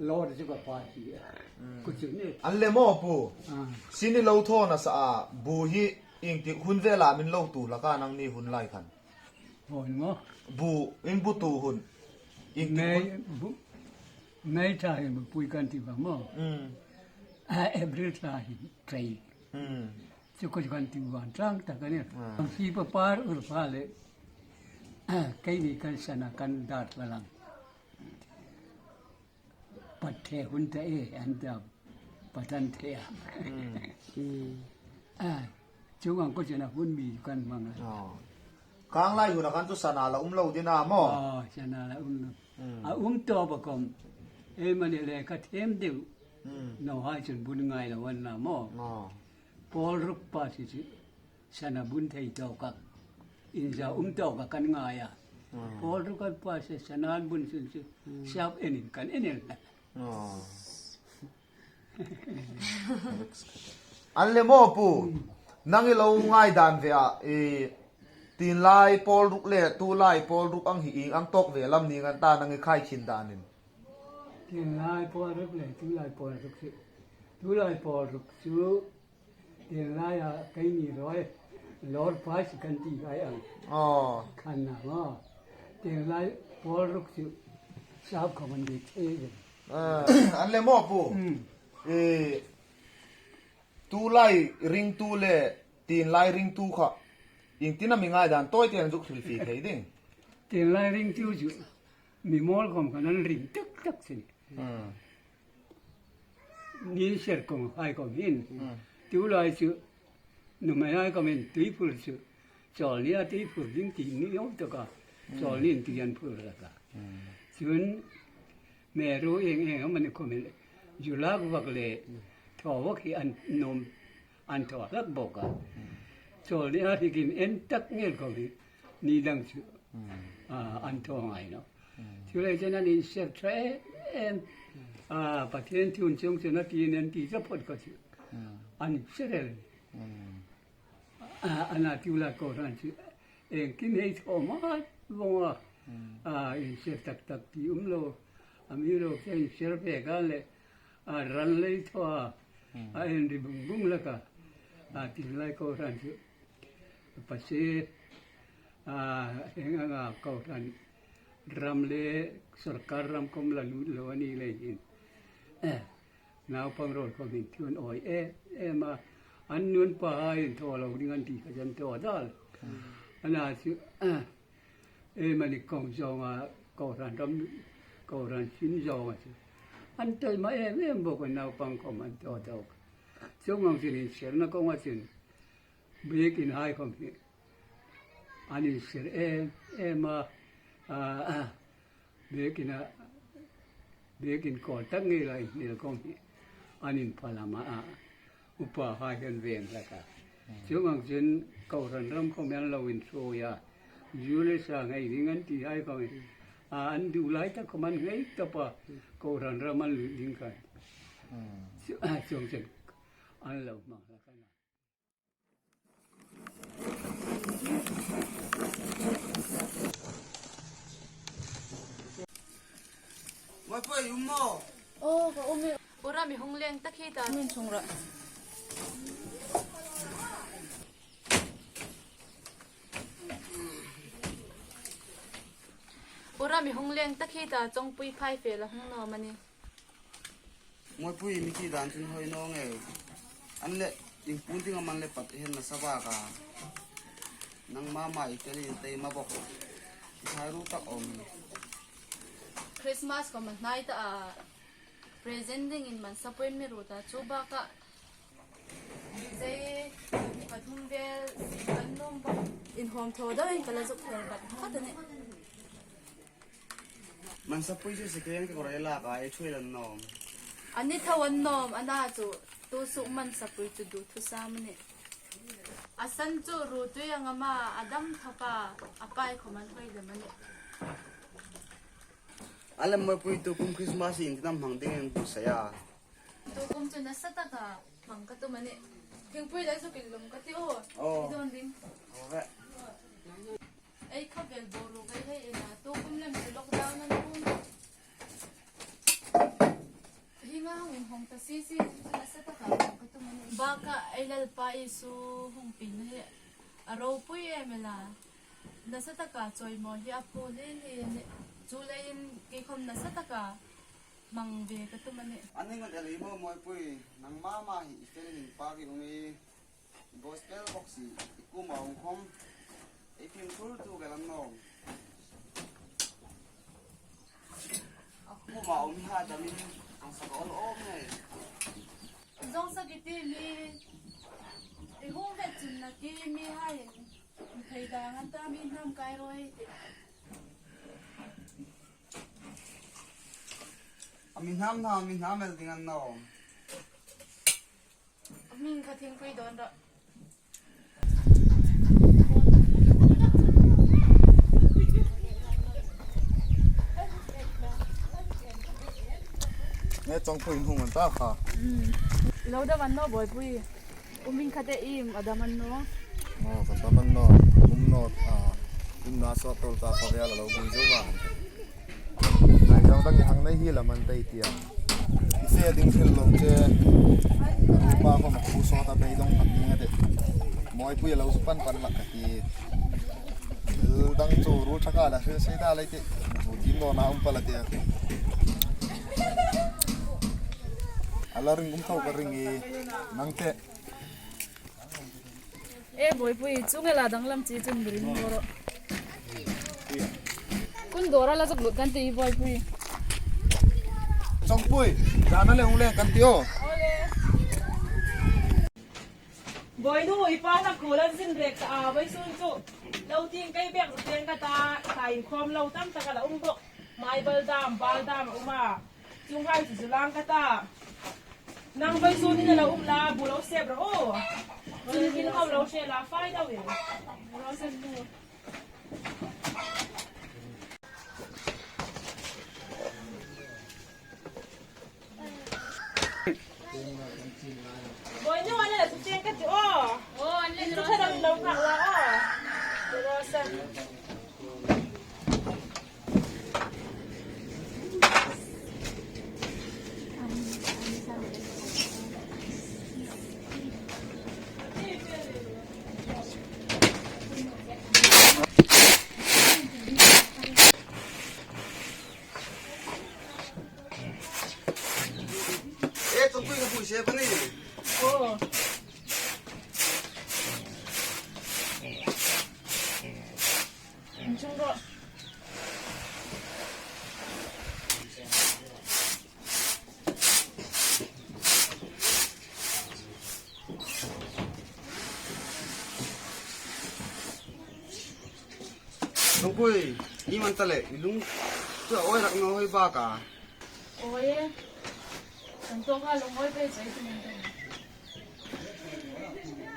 Lawr chu ka pa hi. Mm. Ku chu ni. An le maw pu. Ah. Sin i lo thaw nasa a, bu hi ieng tik hun vela min lo tu hlak a nangni hun lai khan? Hun maw? Bu, in bu tu hun. Ieng tik May, hun? Bu, May thla hin bu pui kan ti ba maw? Mm. Ah, April thla hin trei. Mm. Chu ko kan ti van tlang ta kan ni. Ah. Kan si pa par ur pa le. Ah, keini kan sana kan dar la lang. Pat the hun ta e, an ta pat an the a. Mm. Mm. Ah, chuong ang ko chena hun mi kan hmang a. Oh. Khang lai huna khan chu sana la um lo ding a maw? Oh, sana la um lo. Mm. A um tawp a khom. Ei mani le ka them deu. Mm. Naw hai chun bun ngai lo an na maw? Oh. Pawl ruk pa si si. Sana bun thei tawk a. Inza um tawk a kan ngai a. Mm. Pawl ruk an pa si sana an bun sin si. Mm. Sap en in kan en el na. Oh. An le maw pu, nang i lo ngaidan ve a, i, tienlai pawl ruk le tulai pawl ruk ang hi ieng ang tawk ve lam ni ngan ta nang i khai khin danin. Tienlai pawl ruk le tulai pawl ruk si. Tulai pawl ruk chu, tienlai a keini ruoi, lawr pa si kan ti kai ang. Oh. Khan na maw. Tienlai pawl ruk chu, sap ka man de che. Ah, an le maw pu. Mm. Eh, tulai ringtu le tienlai ringtu kha. Ieng tina mi ngaidan tawi tieng zuk hril fie thei ding. Tienlai ringtu chu. Mi mawl khom khan an ring tak tak sin. Mm. Ni ser kong hai khom hin. Mm. Tulai chu. Nuhmei hai khom hin tui phur chu. Chawl nia tui phur ding ti ni awm taka. Mm. Chawl nin tui an phur taka. Mm. Chun meru ieng ieng amani khom hin. Zu lak vak le thaw vak hi an nuom an thaw hlak bawk a. Mm. Chawl nia hi kin en tak ngei khom hi. Ni dang chu. Mm. A, an thaw ngai naw. Mm. Chu le chen an inser ṭha em em. A, Pathien thu chungchang a ti nen ti ka phawt ka chu. Mm. An ser el. Mm. A, ana tulai kohran chu. Engkim hei thaw ma vong a. Mm. A, inser tak tak ti um lo. Amiruokchu inser ve ka le. A, ran lei thaw a. Mm. A, en ri bung bung laka. A, tienlai kohran chu. Pasi, a, hieng anga kohran ram le sawrkar ram khom la lut lo a ni lei hin. Eh, naupang rawl khom hin thu an awi em em a. An nu an pa hai an thaw lo ding an ti kha chu an thaw dal. Mm. Ana chu, eh, ei mani kong zawnga kohran ram, kohran sin zawnga chu. An tawi ma em em bawk a naupang khom an thaw thaw. Chuong ang chun inserna konga chun. Biekin hai khom hi. An inser em em a, a, a, biekin a, biekin kawl tak ngei lai hmel khom hi. An inphalam a, a, upa hai khan veng hlak a. Chuong ang chun kohran ram khom an lo insuoi a. Zu le sa ngei ding an ti hai khom hi. A, an duh lai tak khom an ngei tawp a. Kohran ram an lut ding khan. Chu, a, chuong chun an lo hmang hlak a. Wai poi um maw? Oh, ka um e. Pu Rama, i hung leng ta khi ta. Min chung ra. Pu Rama, i hung leng ta khi ta, Chawngpui phai fe la hung naw am a ni. Mawipui, mi ti dan chun hoi naw nge. An le, in pun ding a man le pat hen na sa bak a. Nangma ma i tel in tei ma bok. I hai ru tak awm. Christmas khom a hnai ta a. Present dingin man sapui mi ru ta chu bak a. Zei pathum vel kan nuom bok. Inhawm thaw deuin ka la zuk thei bak khat a nih. Man sapui chu second ka kawr ei lak a, ei thuoi la nuom. A ni thaw a nuom, a na chu tu suk man sapui chu duthusam a nih. A san chu ru tui ang am a, a dam thawp a, a pai khom an hoi lem a nih. A le Mawipui, tu kum Christmas in ti nam hmang dingin bu sa a. Tu kum chu nasa taka hmang ka tum a nih. Thingpui le zuk in lum ka ti u. Oh. I dawn ding. Oh, ve. Ei kha vel boruok ei hei ena, tu kum lem chu lockdown an um. Hi nga hung inhawng ta si si, nasa taka hmang ka tum a nih. Bak a ei Lalpa Isu hung pin hi a ropui em el a. Nasa taka chawimawi hi a phu hle hle a nih. Chuleiin kei khom nasa taka hmang ve ka tum a nih. A ning an el i maw Mawipui, nangma ma hi i fel in pak i um i. Gospel box hi i kuoma um khom ei fimkhur tu ka la nuom. A kuoma um hi ha damin ang sa ka ol awm nge. Zong sa ki ti mi i hung vet chun na ki mi hai in thei dang an ta mi hnam kai roi ti. A mi hnam hnam, mi hnam el ding an nuom. Min kha Thingpui dawn rawh. Nge Chawngpui in hung an ta kha. Mm. Lo dam an naw Bawipui. U min kha te im a dam an naw. Aw, ka dam an naw. Um naw, a, in na sawt tol ta kha vel a lo bui zo va. Nai dang dang i hang nei hi la man tei tia. I se ding thil lo che. Rupa ko ma ku so ta bei dong tak ni ade. Mawipui lo su pan pan lak ka ti. Dang chu ru thaka la se se ta lai te. Chu tim lo na um pa la te. A la ring um tho ka ring i nang te. E Bawipui, chu nge la danglam chi chun birin boro. Kun dawra la zuk lut kan ti Bawipui. Chawngpui, dana le hung leng kan ti aw. Bawinu, i pa na khulan zin rek ta a, vawisun chu. Lo ting kei bek zuk teng ka ta, ka inkhawm lo tam tak a la um bok. Mai bal dam, bal dam a um a. Chuonghai chu zu lang ka ta. Nang vawisun hin a lo um la, bu lo sep rawh aw. Chun kin khawm lo hre la, fai dau in. Bawinu, an le la su cheng ka ti aw. Aw, an le su cheng ka ti aw. E, Chawngpui ka pui se pani. Aw. Inchung rawh. Chawngpui, i man ta le, i lung chu a awi rak naw hoi bak a. Awi e. Kan tawk a lung awi pei chai ti man ta.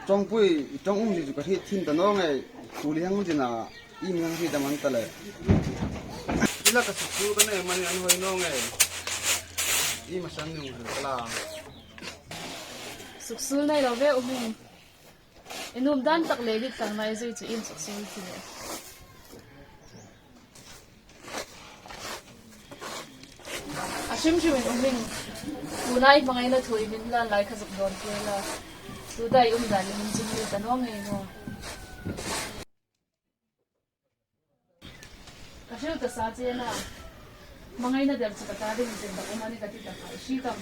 Chawngpui, i ṭawng um zi chu ka hriet thim ta naw nge, thu li hang zin a, i mi hang hriet a man ta le. I la ka suksuol ka nei man an hoi naw nge, i ma san nung hal ka la. Suksuol nei lo ve um in. I nuom dan tak le dit tak nai zui chu in suksuol ti le. A hrim hrim in um in. Tunai hmangaina thu i mi hlan lai kha zuk dawn pui la. Tuta i um dan i hung chim ta naw ngei naw. Ka hril ta sa che a. Hmangaina der chu ka ta ding chen dak um a ni ka ti ta kha. Hri kam.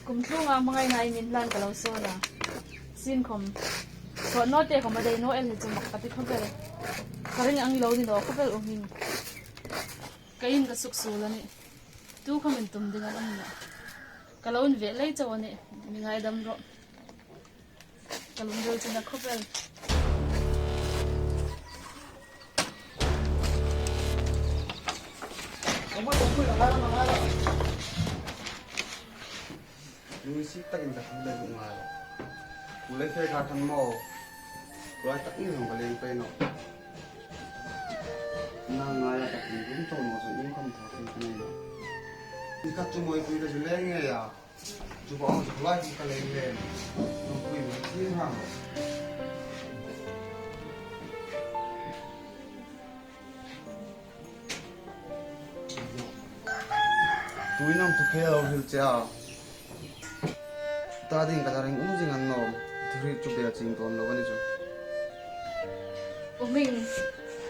Kum tlunga hmangaina i mi hlan ka lo sawn a. Sin khom. Sawt naw te khom a dei naw el hi chu mak ka ti khom el. Ka ring ang lo ni naw khom el um hin. Ka in ka suk suol a nih. Tu khom in tum ding a ni naw. Ka lo in ve lei chau a nih. Mi ngaidam rawh. Ka lungril chu a na khop el. Nuisik takin ka thu le ngai. Ku le fe ka kan mo. Ku lai tak ni hong ka leng pe naw. Na ngai a tak ni kum tong mo chu in khom tha ka nei naw. Ni ka chu moi pui ka chu leng nge ya. Chu ba chu lai ka leng leng. Nong pui mi thi hang. Tuin am tu khel lo hril che a. Ta ding ka ta ring um zing a ni naw. Thu hril chu bel ching tawn lo a ni chu. U Hming,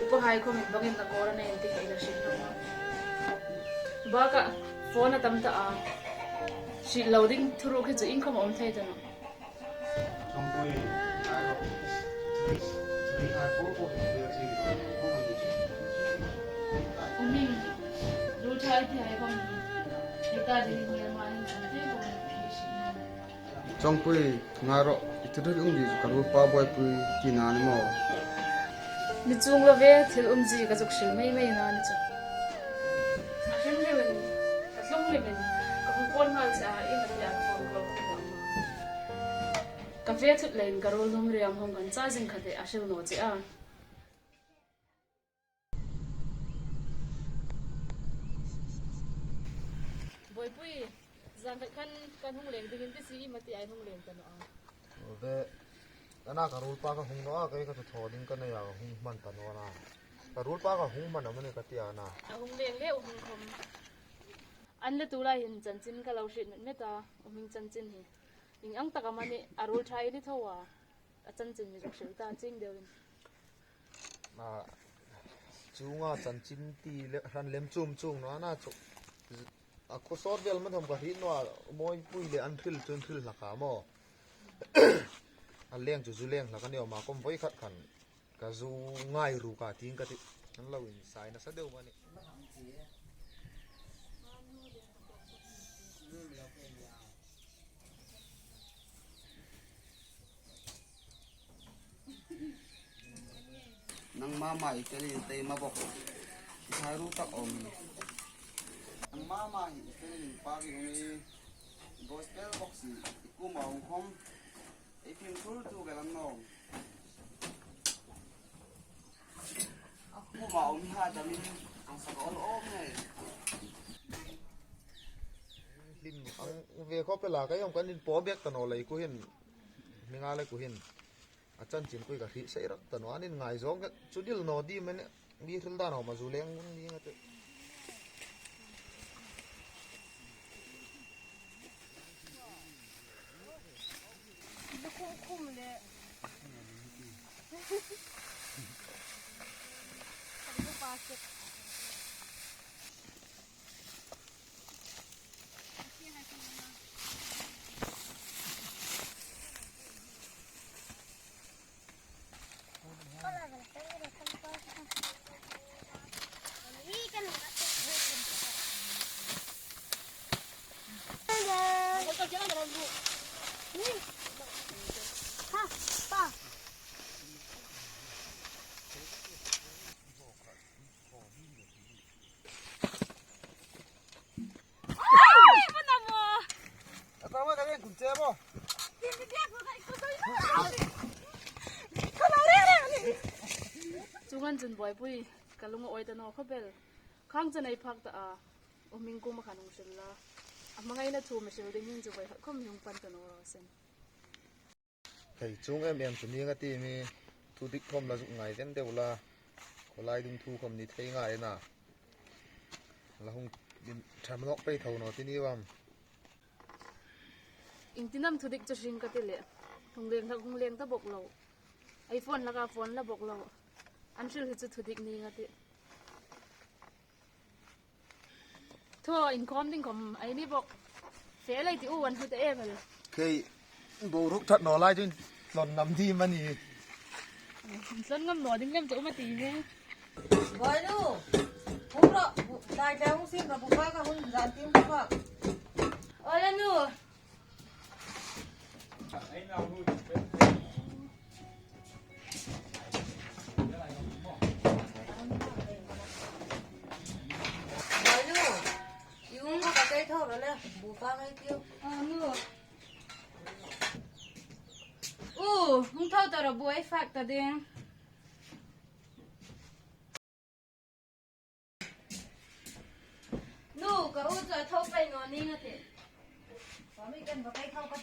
upa hai khom in bangin na kawr a nei ti ka ila hriet naw. Baka phone a tam ta a. Hril lo ding thuruk hi chu in khom a um thei ta naw. U Hming, ruolṭha i ti hai khom, hei ta ding hi ma hin kan ti khom. Chawngpuii, ngai rawh, i thu hril um ding chu ka ruolpa Buaipui tina a ni maw. Ni chuong lo ve, thil umzie ka zuk hril mei mei a ni chu. A hrim hrimin, ka tlung hrimin, ka hung pawn nghal che a, i ma ti a ka phone call ka hmu a. Ka fe thut leiin ka ruol hnung riam hung kan cha zing kha te a hril naw che a. Buaipui, zan khat khan kan hung leng dingin ti si i ma ti a i hung leng ta naw a. Ve, ana ka ruolpa ka hung naw a, kei ka thu thaw ding ka nei a, ka hung hman ta naw a na. Ka ruolpa ka hung hman a mani ka ti a na. A hung leng le u hung khom. An le tu lai hin chanchin ka lo hriet met met a, U Hming chanchin hi. Ieng ang tak am a ni, a ruolṭha i ni tho a. A chanchin mi zuk hril ta ching deuin. A, chunga chanchin ti le hran lem chum chung naw a na chu. A khawsawt vel man hom ka hriet naw a, Buaipui le an hril chun hril hlak a maw. A leng chu zu leng hlak a ni awm a, khom voi khat khan. Ka zu ngai ru ka ting ka ti. An lo insai nasa deu mani. Nangma ma i fel in tei ma bok. Thai ru tak awm. Nangma ma hi i fel in pa ki um i. Gospel box i kuma um khom. Ei fimkhur tu ka lam naw. A kuma um ha damin ang sa ka ol om nei. Hlim ang ve khop la ka yom kan in po bek ta naw lei ku hin. Mi nga le ku hin. A chanchin kui ka hriet sei rak ta naw, an in ngai zawng chu dil naw di men. Mi hril dan awm a zu leng ni nga te. Khum khum le. Chuong ang chun Buaipui, ka lung a awi ta naw khop el. Khang chen ei phak ta a, U Hming kuoma khan hung hril la. A hmangaina thu mi hril ding hin chu voi khat khom hung pan ta naw raw se. Hei, chuong em em chu ni nga ti mi, thu dik khom la zuk ngai ven deu la. Khawlai dung thu khom ni thei ngai na. La hung din tham nawk pei tho naw ti ni vang. Iengtin am thudik chu hring ka ti le. Hung leng hlak, hung leng ta bawk lo. Ei phone hlaka phone la bawk lo. An hril hi chu thudik ni nga ti. Thaw inkhawm ding khawm ei ni bawk. Fe lei ti u an hmu ta em el. Kei boruok that naw lai chun tlon nam di mani. Tlon ngam naw ding lem chu um a ti hi. Bawinu, hung ro, dai dai hung sim ro, bu fa ka hung zan tim ka fa. Ola nu. Bawinu, i um ka kei thaw ro le, bu fa ngai tiu. A nu. U, hung thaw ta ro bu ei fak ta ding. Nu, ka u chu a thaw pei naw ning a tih. Sawmi kan va kai thaw ka.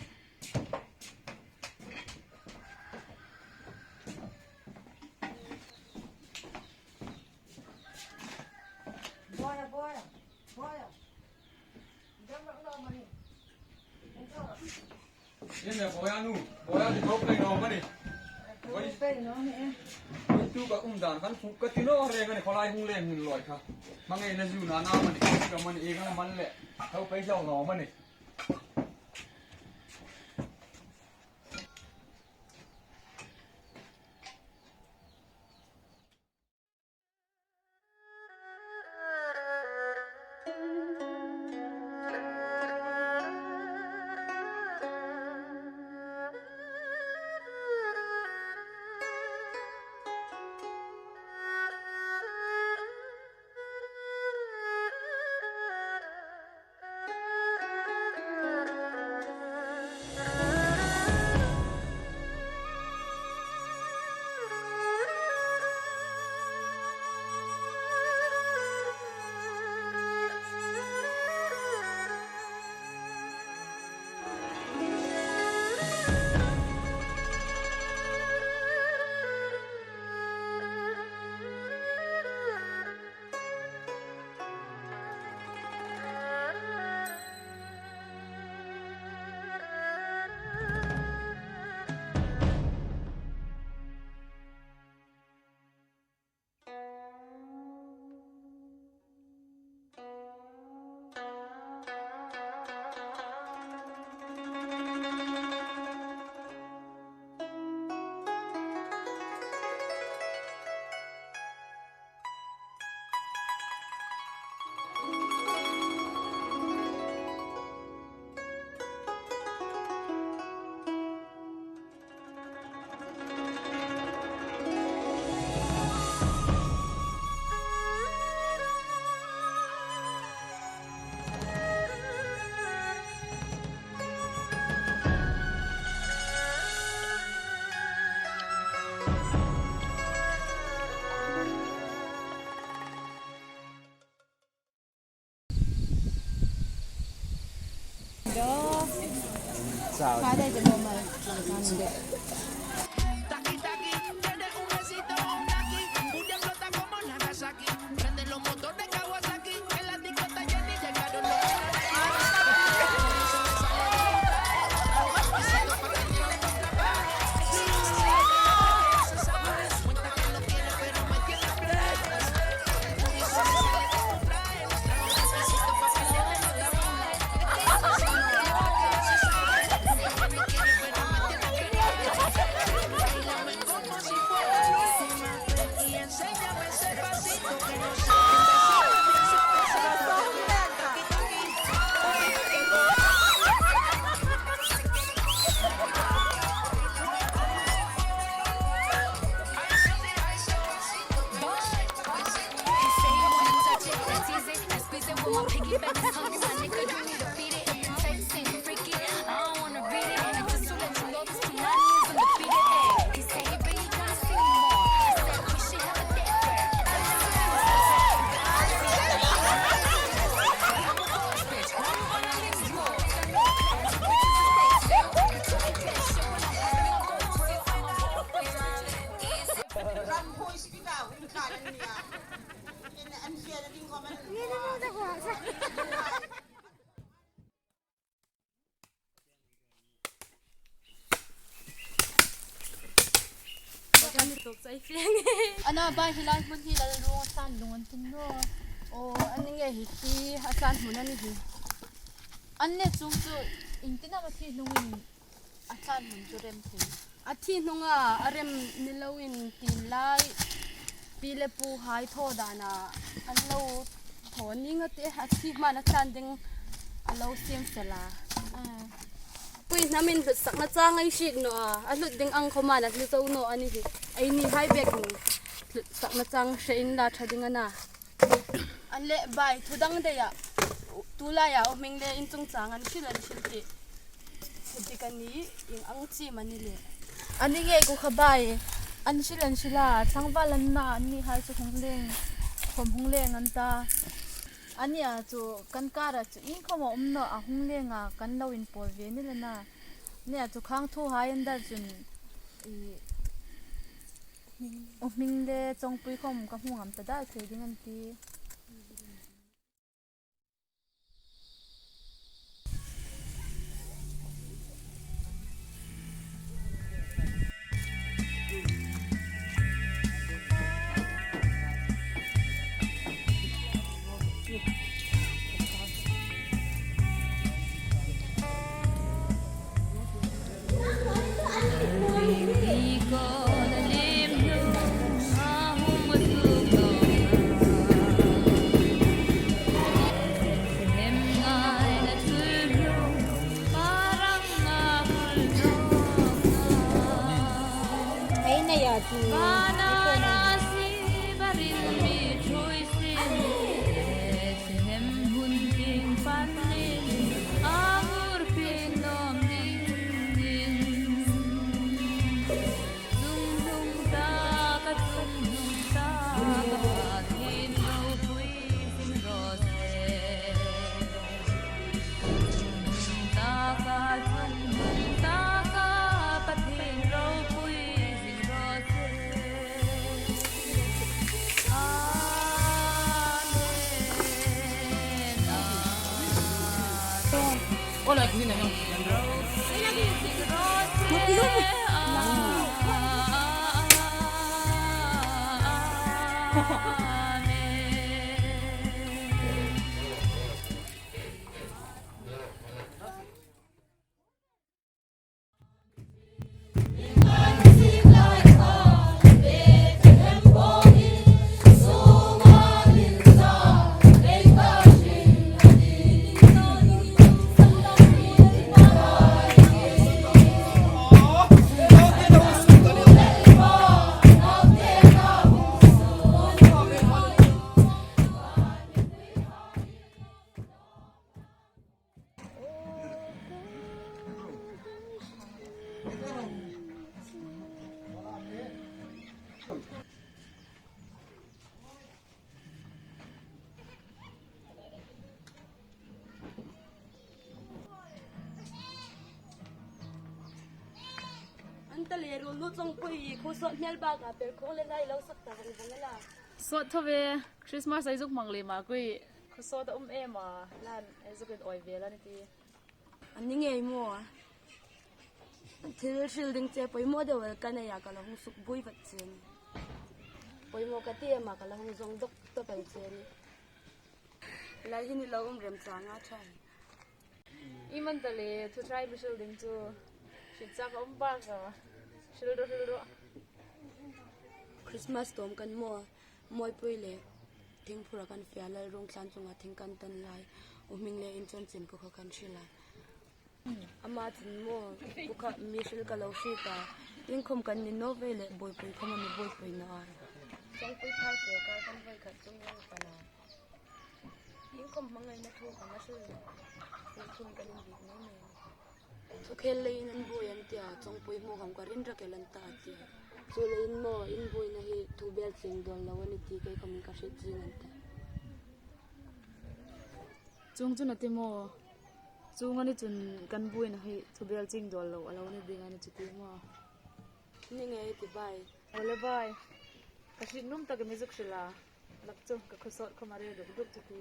Boya, boya, boya. Dam rak lo mani. Iem e, boya nu, boya ti thaw pei naw mani. Thaw pei naw ni e. Oi, tu ka um dan kan suk ka ti naw reng a ni, khawlai hung leng hin loi kha. Hmangaina zu na na mani, ka mani e ka man le. Thaw pei hlak naw mani. Ana bai, hi lai hmun hi Lalruong a tlan lung an ti naw. Aw, a ni nge hi ti a tlan hmun a ni hi. An ne chung chu iengtin am a thi hnungin a tlan hmun chu rem thei? A thi hnunga a rem ni loin ti lai, pi le pu hai thaw dana an lo thaw ning a tih, a thi hman a tlan ding a lo siem fel a. Pui hnamin hlutsakna chang ei hriet naw a, a hlut ding ang khawma a hlu zo naw a ni hi. Eini hai bek ni hlutsakna chang hre inla ṭha ding a na. An leh bai, thu dang deia, tu laia u hming le in chungchang an hril an hril tih. Thu dik a ni, ieng ang chim a ni le? A ni nge ku kha bai, an hril an hril a, tlangval an na, an ni hai chu hung leng, khawm hung leng an ta. A nia chu kan kara chu ieng khawm a um naw a, hung leng a kan lo inpawl ve ni le na. Nia chu khang thu hai an dar chun i u hming le Chawngpui khawm ka hmu ngam ta dal thei ding an ti. Ei nei a ti. An ta le, ruolnu Chawngpui, khawsawt hmel baka per khawng le lai lo sak ta vang vang la. Sawt tho ve, Christmas ei zuk hmang le ma kui. Khawsawt a um em a, lan ei zuk in awi ve la ni ti. A ni ngei maw? Thil hril ding che poimaw deu el ka nei a, ka la hung suk buoi vat che ni. Poimaw ka ti em a, ka la hung zawng dawk dawk el che ni. Lai hi ni lo um remchang a ṭha hi. I man ta le, thu ṭha mi hril ding chu hriet chak a um bak a, hril rawh, hril rawh. Christmas tawm kan maw, Mawipui le Thingphura kan fe a, Lalruong tlan chunga thing kan tan lai, u hming le in chanchin ku kha kan hril a. Ama chun maw, ku kha mi hril ka lo hriet a, iengkhawm kan ni naw ve le, buoipui khawm a mi buoipui naw a. Chawngpui thar ke ka kan voi khat chung ring pan a. Iengkhawm hmangaina thu kha ma hril, thu chun kan inbiek ngei ngei. Thukhel leiin an buoi an tia, Chawngpui hmu khawm ka ring rak el an ta tia. Chuleiin maw, in buoina hi thubel chieng dawl lo a ni ti kei khawmin ka hriet chieng an ta. Chuong chu a ni ti maw? Chuong a ni chun kan buoina hi thubel chieng dawl lo a lo ni ding a ni chu ti maw? Ni ngei ti bai. Aw le bai. Ka hriet nuom tak a mi zuk hril a. Lak chu ka khawsawt khawm a rel duk duk chu ti.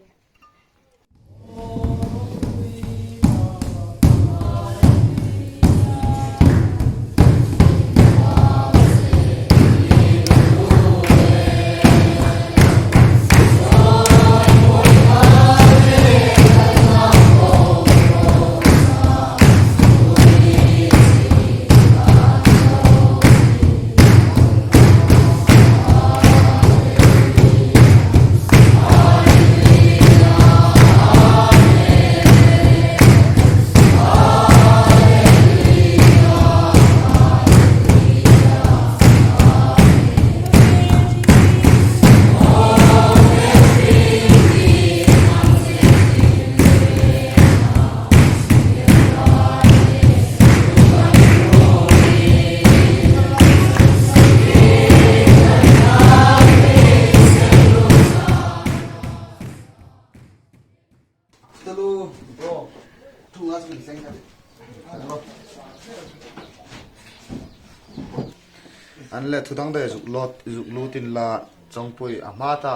An le thu dang dai zuk lot, zuk lut inla, Chawngpuii, a hma ta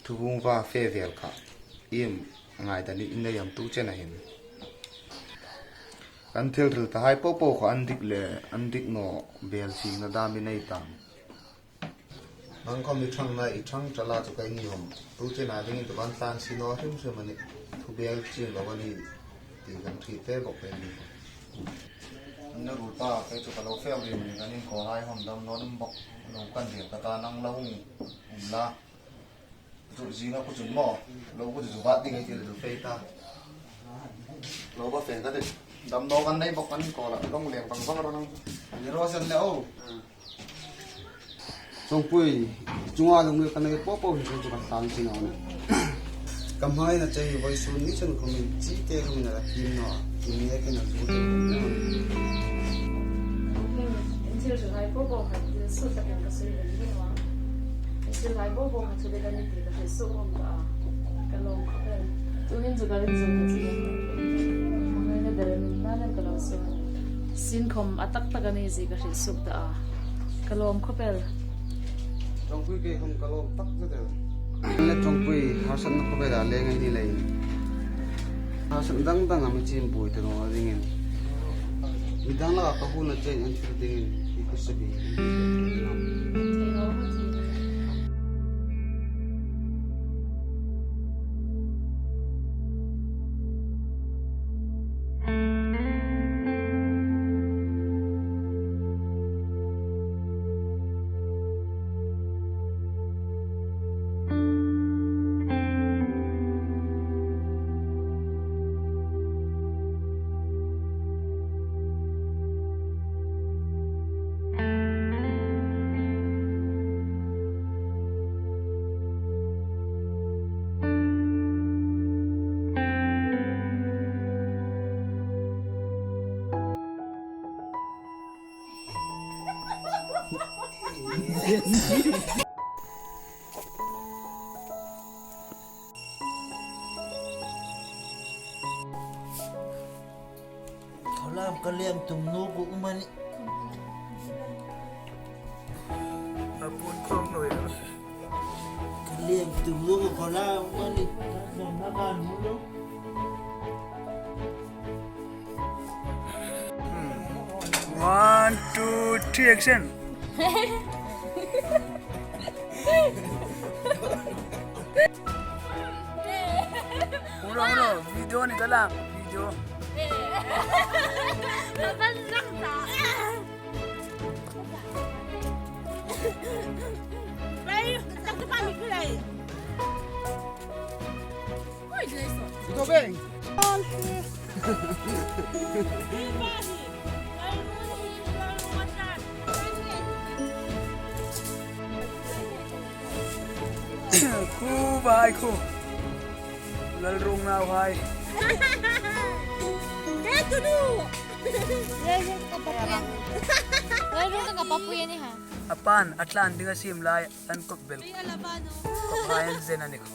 thu vung va fe vel kha iem ngaidan i nei am tu chena hin? Kan thil hril tahai popo kha an dik le an dik naw bel sina dam i nei tam? Nang khawm i ṭhang na, i ṭhang ṭhala chu ka inhawm. Tu chena dingin tu kan tlan si naw hrim hrim a nih. Thu bel chin lo a nih ti kan hriet ve bawk a nih. An na ruol ta, kei chu ka lo fe rim a nih, kan inkhawhai khawm damnaw um bawk. Lo kan hril ka ta, nang lo hung um la. Chu zinga ku chun maw, lo ku chu vat ding ei ti le chu fe ta. Lo va fe ta de. Damnaw kan nei bawk, kan inkhawhla. Lo leng vang vang ro nang. Ni ro sen le o. Chawngpuii, chunga lungril ka nei popo hi chu kan tlan si naw a nih. Ka hmain a chei, vawisun ni chun khawmin chi te khawmin a la kim naw a, kim nge ken a zu te khawmin. In thil hrilhai popo kha thil suk takin ka sui ve ni naw a. In thil hrilhai popo kha thu dek a nih ti ka hriet suk khawm ta a. Ka lawm khawp el. Tuhin chu ka ring zo ka chi. Hmangaina ber a ni naw lem ka lo sawi. Sin khawm a tak tak a ni zie ka hriet suk ta a. Ka lawm khawp el. Chawngpuii, kei khawm ka lawm tak zet el. Le Chawngpuii, harsatna khawp el a leng ei ni leiin, harsatna dang dang a mi chim buoi ta naw dingin, midang laka ka huona chein en thil dingin i hmasa bik. Khalam ka lem tum nu ku umani. A pun khawm lo ya. Ka lem tum nu ku khalam umani. Ka zom na kan mu lo. Hmm. One, two, three, action. Uno, uno, video ni ka lang, video. Ito, Beng. Khu vai khu. Lalrung nauhai. Lalrung ka papui a ni ha. A pan a tlan ding a siem lai an kop bel. Kop hai an zen a ni khu.